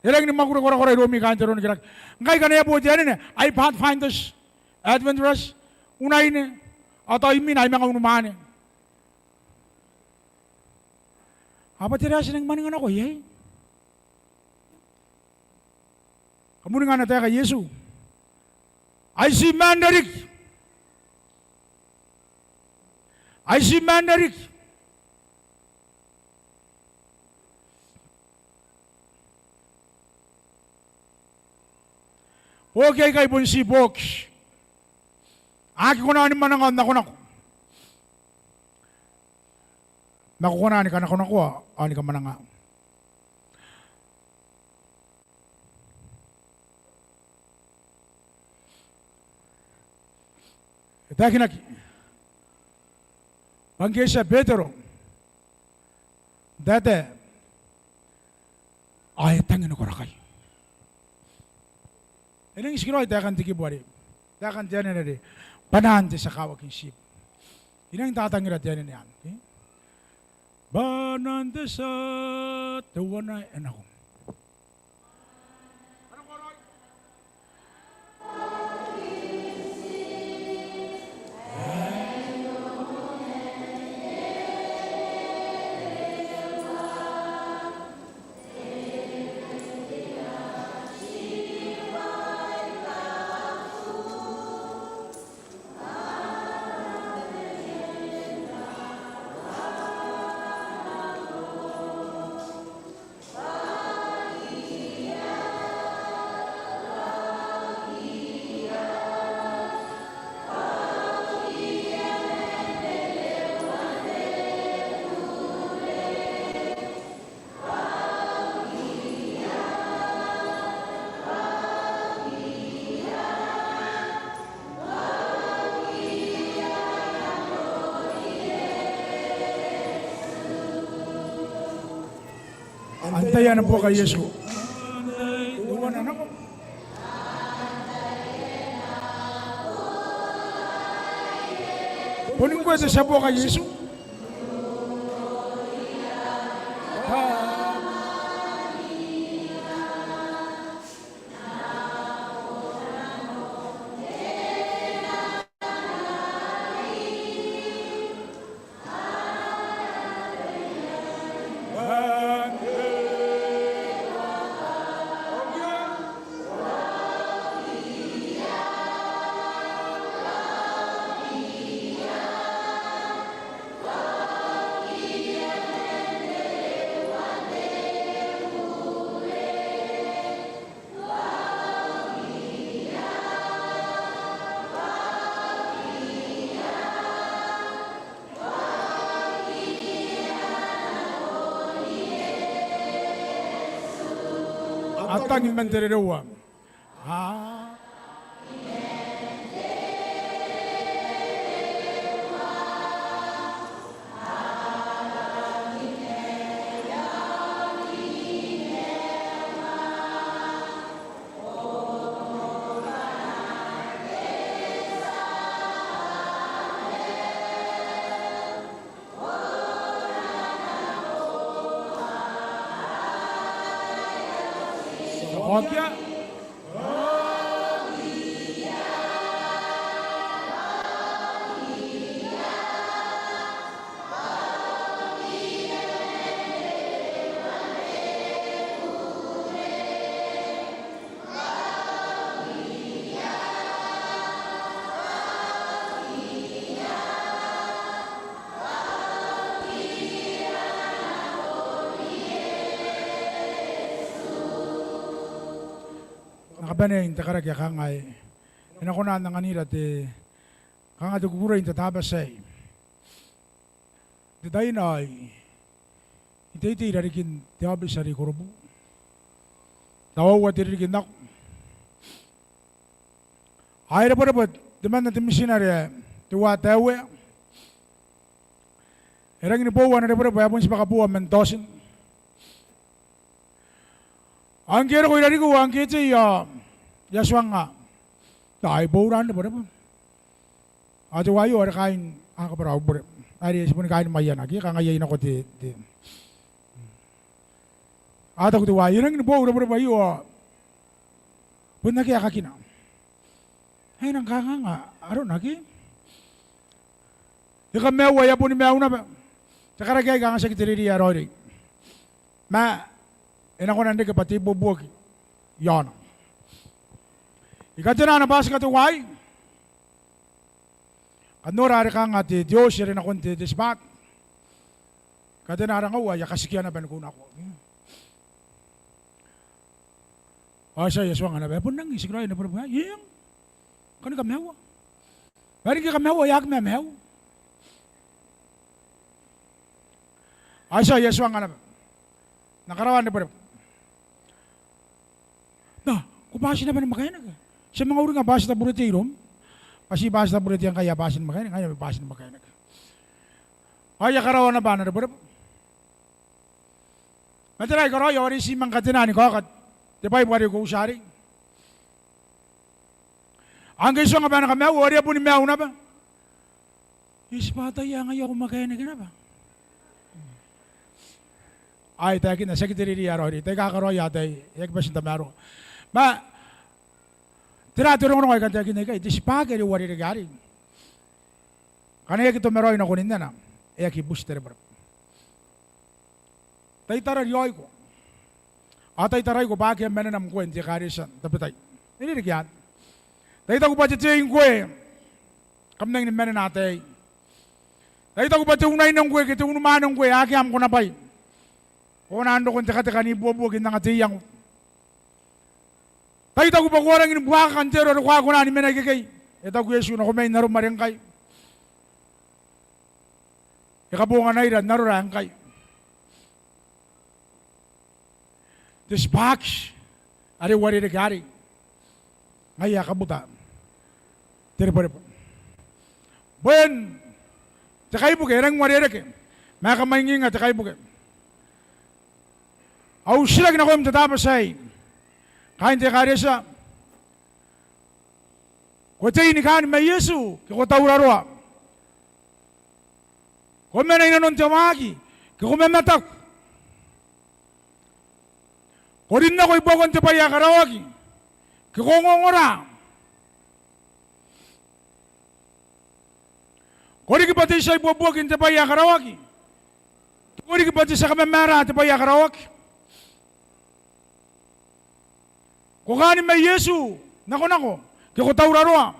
E rangi ni mwakuri korakora iroumi kaain te roronrikirake. Ngkai ngkana e a bo te anene, ai Pathfinders, Adventurers, unaine, ao tao imwina ai manga unimwane. Ao bwa tera ae ti nang mwaninga nako iai? Kam uringa ana taeka Iesu. Ai ti maan rariki. Ai ti maan rariki. Boki aikai bon ti boki. A aki kona ni mwananga ao n nakonako. Ma ko kona ni kanakonakoa ao ni kamwananga. E taekinaki bwa ngke e tia Betero n taetae ao e tangi ni korakai. E nangi tikiraoi taekan te kibu are, taekan te anene are, Bwanaan te Tia Kawaki n Tiibu. I nangi tatangira te anene anne, ke? Bwanaan te tia, teuana e nako. Antai ae na buoka Iesu? Boni ngkoe te tia buoka Iesu? A tangi man te rereua. A N na kabanea n te karaki ae kangai, e na kona n anganira te, kanga te kukurei n te Tabati aei. N te tai aei, I teitei i rarikin te aobiti are i Korobu. Tao aua te ririki n nako. Ao e rebwerebwe temanna te mitinare ae teuae Taeuea. E rangi ni boou ana rebwerebwe ae bon tibwa kabooa man Tootin. Ao ngke e roko i rarikiu ao ngke e tei ao I a tuangnga, tao e boou ra n rebwerebwe. Ao teuaio are kaain Akabarau Bure. Are ti boni kaain Maianaki, kanga iai nako te, te. A taku teuaei, e rangi ni boou rebwerebwe aio ao bon akea kakina. Ae e nang kanganga arona ke? E kamaiu ao e a boni maiu naba. Te karaki aei kanga tiaki te reirei ae raoiroi. Ma e na kona n reke bwa te ibuobuoki i aona. I katena ana bwatika teuaei. Kam nora are kanga te, te oti are nakon te, te tibwaki. I katena ara ngaua, I a katikia naba ni kounakoa. Ao ti a, I a tuangnga naba, e bon rangi n tikiraoi ana rebwerebwe aei. Eng. Kan kamaiua. Bwa are ngke e kamaiua ao e aki mamaiu. Ao ti a, I a tuangnga naba. N na karaoa ana rebwerebwe. Na, ko bwati naba ni mwakainaki? Ti a manga uringa bwati taburete iroum. Bwa ti bwati taburete ngkai, a bwati ni mwakainaki, ngaia bwati ni mwakainaki. Ao I a karaoa naba ana rebwerebwe. Ma tera ae I karaoia? Ao are I tii manga katena ni kaoka te Baibu are I uouti arei. Ao ngke I tuangnga bwa e na kamaiu, ao are e a boni maiu naba. I tibwa ataia ngaia ko mwakainaki naba. Ao I taekinna, tiaki te reirei ae raoiroi, tai kakaraoia ataei, e aki bati n tamaroa. Ma tera te rongorongo ae I kan taekinna ikai? Te tibwaki are e uarereke arei, ngkana e aki tomaraoi nako nnena, e aki buti te rebwerebwe. Tai tara rioiko. Ao tai taraiko bwa akea manenam ngkoe n te ekaretia n tabetai. E rereke anne. Tai taku bwa te tei ngkoe, kam nangi ni manena ataei. Tai taku bwa te unaine ngkoe ke te unimwaane ngkoe, akea am konabwai. Ko kona n roko n tekateka n ibuobuoki n anga te iango. Tai taku bwa ko a rangi ni buakaka n te aro are ko aki kona ni mena ikekei. E taku Iesu, nako mai n arom are ngkai. E kabonganaira n arora ae ngkai. Te tibwaki are e uarereke arei, ngaia ae kabuta te rebwerebwe. Bon te kaibuke, e rangi n uarereke, ma e kamwainginga te kaibuke. Au titiraki nakoim n te Tabati aei, kaain te ekaretia, ko tei ni kaan ma Iesu ke ko tauraroa? Ko mena inanon te waaki ke ko mamataku? Ko rin nako i buakon te bwai ae karaoaki ke ko ongongora? Ko riki bwa te tia ibuobuoki n te bwai ae karaoaki ke ko riki bwa te tia kamamaara te bwai ae karaoaki? Ko kaan ma Iesu nakonako ke ko tauraroa?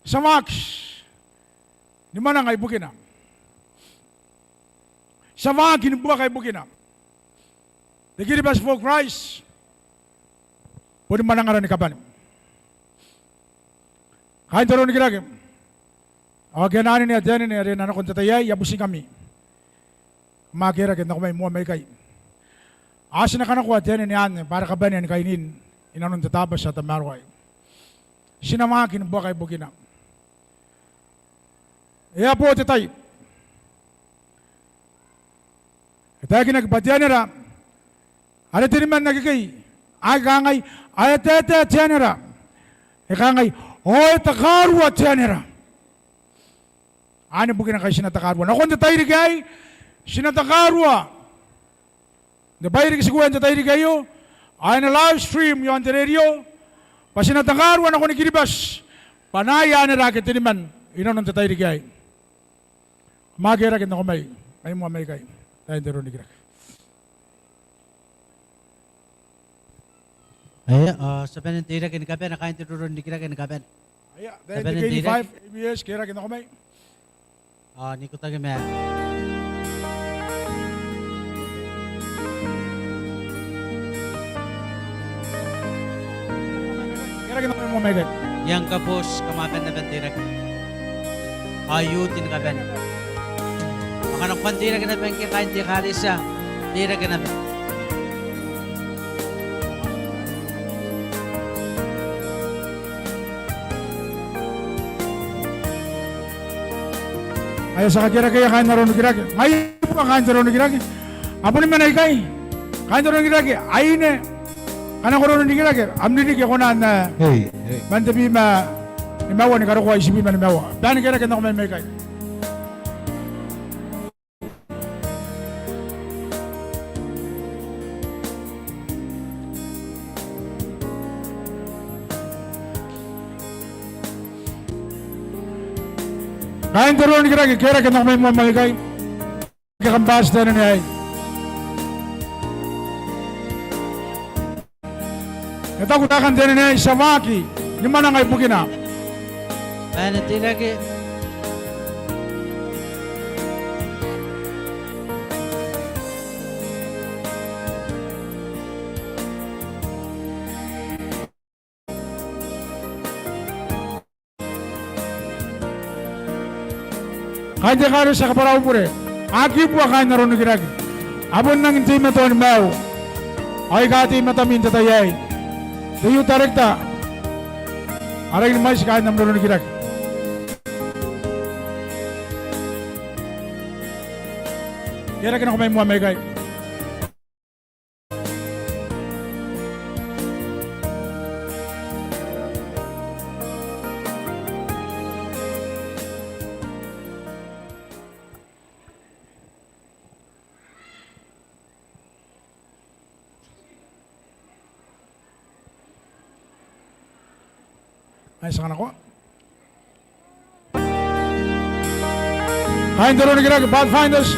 Ti a waaki ni mwananga ibukina. Ti a waaki ni buaka ibukina. Te Kiribati for Christ boni mwanangara ni kabane. Kaain te Roronrikirake ao ake a na anenea te anene are e na nako n te tai aei, I a butiingkami. Kam a kerake n nako mai moa maikai. Ao ti na kanakoa te anene anne bwa are kabanea ni kainin inanon te Tabati ae tamaroa aei. Ti na waaki ni buaka ibukina. E a bo te tai. E taekinaki bwa te anera are teniman akekei a kangai, ae e taetae te anera. E kangai, ao e takarua te anera. Anne bukina ngkai ti na takarua. Nakon te tairiki aei, ti na takarua. N te bairiki tikuan te tairiki aio, ao e na live stream iaon te radio, bwa ti na takarua nakoni Kiribati, bwa ngaia anera ake teniman inanon te tairiki aei. Kam a kerake n nako mai, mai moa maikai, kaain te roro n rikirake. Aia, ao ti a bane n teirake ni kabane, kaain te roro n rikirake ni kabane. Aia, kaain te K D five, A B S, kerake n nako mai. Ao n ikotaki ma kerake n nako mai moa maikai. Iang kabos, kam a bane n teirake. Ao youth ni kabane. Ao ngkana kam teirake naba ngke kaain te ekaretia, teirake naba. Aia, ti a kakerakeia kaain aron rikirake. Ngai bwa kaain aron rikirake. A boni mena ikai. Kaain aron rikirake, aine. Ngkana ko roro n rikirake, am ririki e kona n, eh, man tebwi ma nimaua ni karokoa itibwi ma nimaua. Bwa ni kerake n nako mai maikai. Kaain te roro n rikirake, kerake n nako mai moa maikai. Ke kam bati te anene aei. E taku taekan te anene aei, ti a waaki ni mwananga ibukina. Bane n teirake. Kaain te ekaretia, kabwara au bure. A kibu kaain aron rikirake. A bon rangi n teimatoa ni maiu. Ao aika a tei i matami n te tai aei, te youth director, a rangi ni mwaiti kaain am roro n rikirake. Kerake n nako mai moa maikai. Ai ti a kanakoa. Kaain te roro n rikirake, Pathfinders,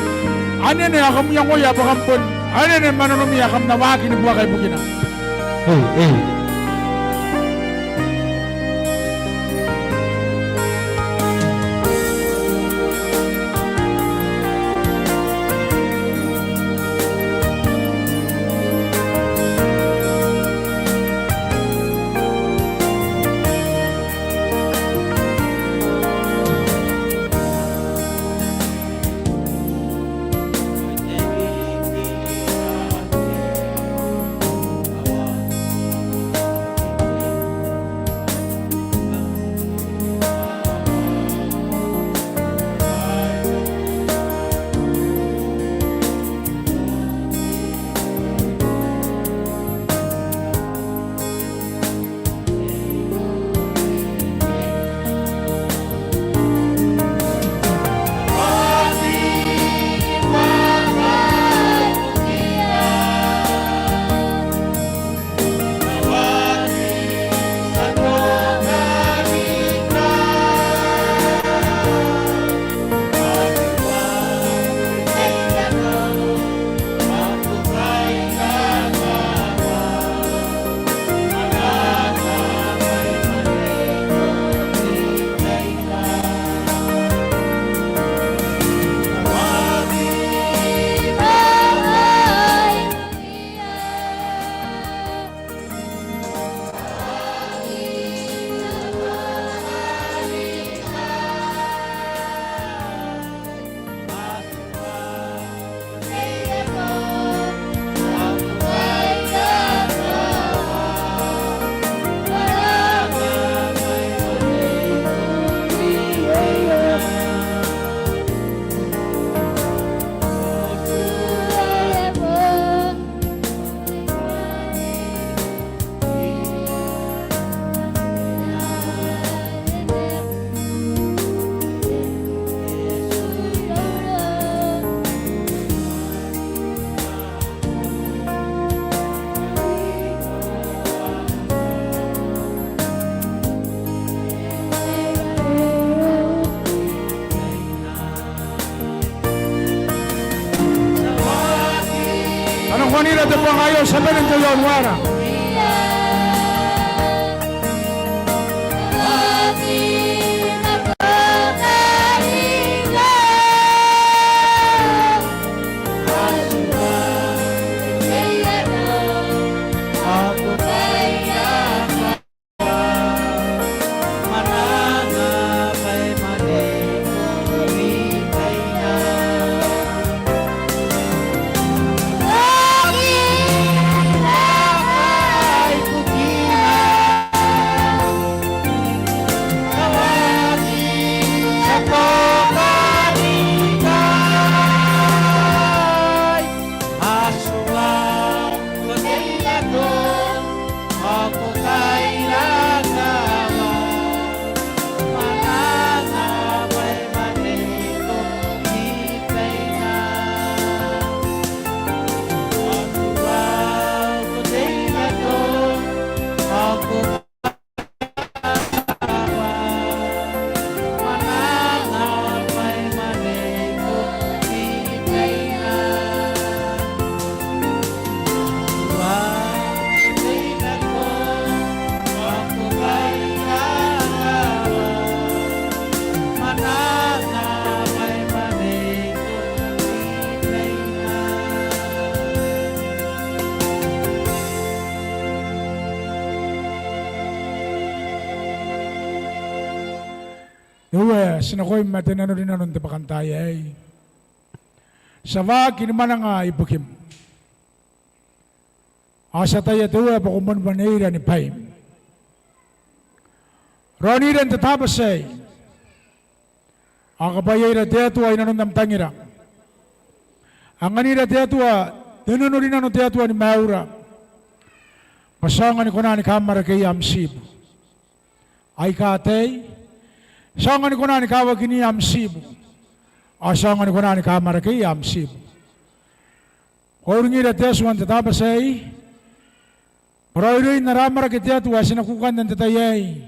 anene ao kam iangoia bwa kam bon anene ma nanomi ao kam na waaki ni buaka ibukina. Ei, ei. Anganira te bwaka aio, ti a bane n tei i aon ara Te Uea, ti nakoim ma te nanorinano n te bwakantaai aei. Ti a waaki ni mwananga ibukim. Ao ti ataia, te Uea, bwa ko moanibwaneira ni bwaim. Raonira n te Tabati aei, ao kabwaiaira te Atua i nanon am tangira. Anganira te Atua te nanorinano, te Atua ni maiura, bwa ti aonga ni kona ni kaamwarakeia am tiibu aika ataei. Ti aonga ni kona ni kawakinia am tiibu, ao ti aonga ni kona ni kaamwarakeia am tiibu. Ko a uringira te Atua n te Tabati aei bwa raoiroin ara amwarake, te Atua, ae ti na kukanna n te tai aei,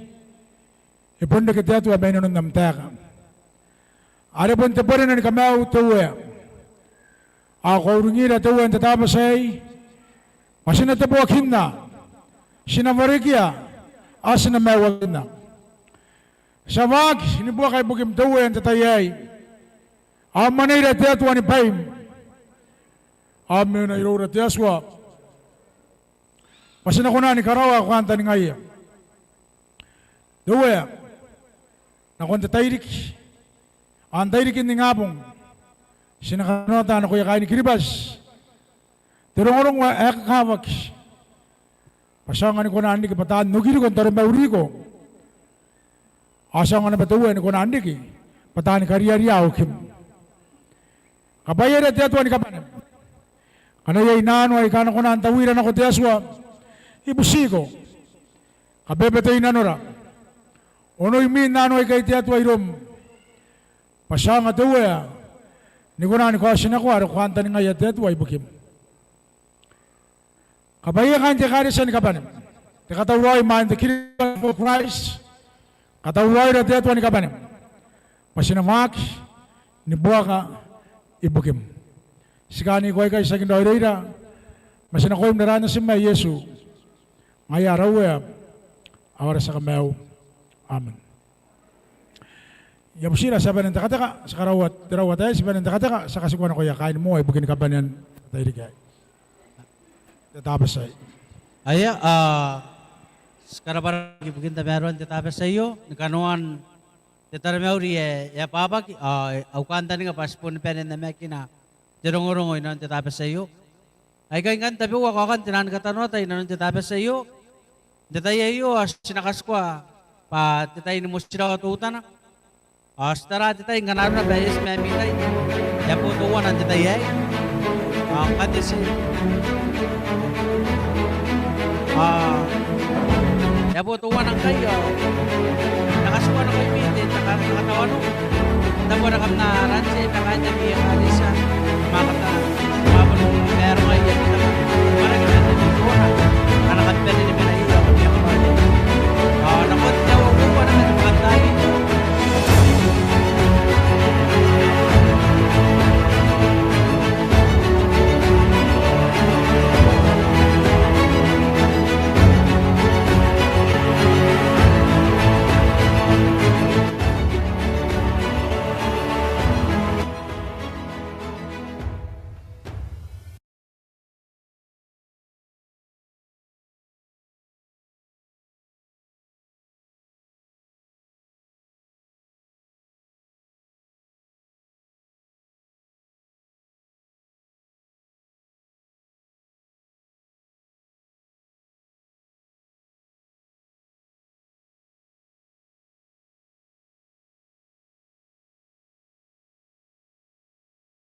e bon reke, te Atua, mai nanon am taeka are bon te bwanena ni kamaiu, te Uea. Ao ko a uringira, te Uea, n te Tabati aei bwa ti na teboakinna, ti na warekia, ao ti na maiuakinna. Ti a waaki ni buaka ibukim, te Uea, n te tai aei. Ao mwaneira, te Atua, ni bwaim. Ao mena iroura, te Atua, bwa ti na kona ni karaoa ae ko kantaningaia, te Uea, nakon te tairiki. Ao n tairikin ningabong ti na katanoata nakoia kaaini Kiribati te rongorongo ae kakawaki bwa ti aonga ni kona n riki bwa taan okiriko n taromauriko. Ao ti aonga naba, te Uea, ni kona n riki bwa taani kariaria okim. Kabwaiaira, te Atua ni kabane, ngkana iai nano aika a na kona n tawira nako, te Atua, I butiko, kabebetei nanora, onoi mwin nano aikai, te Atua, iroum, bwa ti aonga, te Uea, ni kona ni kaotinakoa are ko kantaningaia, te Atua, ibukim. Kabwaiaira kaain te ekaretia ni kabane, te katauraoi imwain te Kiribati for Christ. Katauraoira, te Atua ni kabane, bwa ti na waaki ni buaka ibukim. Ti kaaniko aikai, tiaki n raoiroira, ma ti nakoim n aran Natim ae Iesu, ngaia ara Uea ao ara tia Kamaiu. Amen. I a butira, ti a bane n tekateka, ti karaua te rau ataei, ti bane n tekateka, ti a katikua nakoia kaain moa ibukin kabanean te tairiki aei. Te Tabati aei. Aia, a, ti karabwarabwa ibukin tamaroan te Tabati aio, ni kanoan te taromauri ae e abwabwaki, a, au kantaninga bwa ti boni bane n namakina te rongorongo i nanon te Tabati aio. Aikai ngkanne tabeua kaokan te naan katanoata i nanon te Tabati aio. N te tai aio ao ti na katikua bwa te tai ni motirawa teutana. Ao ti tara te tai ngkana arona bwa e eti ma ami tai. E a bo teuana n te tai aei. Ao ngkanne ti, ao e a bo teuana ngkai ao e na katikua nakoimi te, te ka, te katawano. Tabo are kam na ranti ma kaain ami ekaretia, ma kam na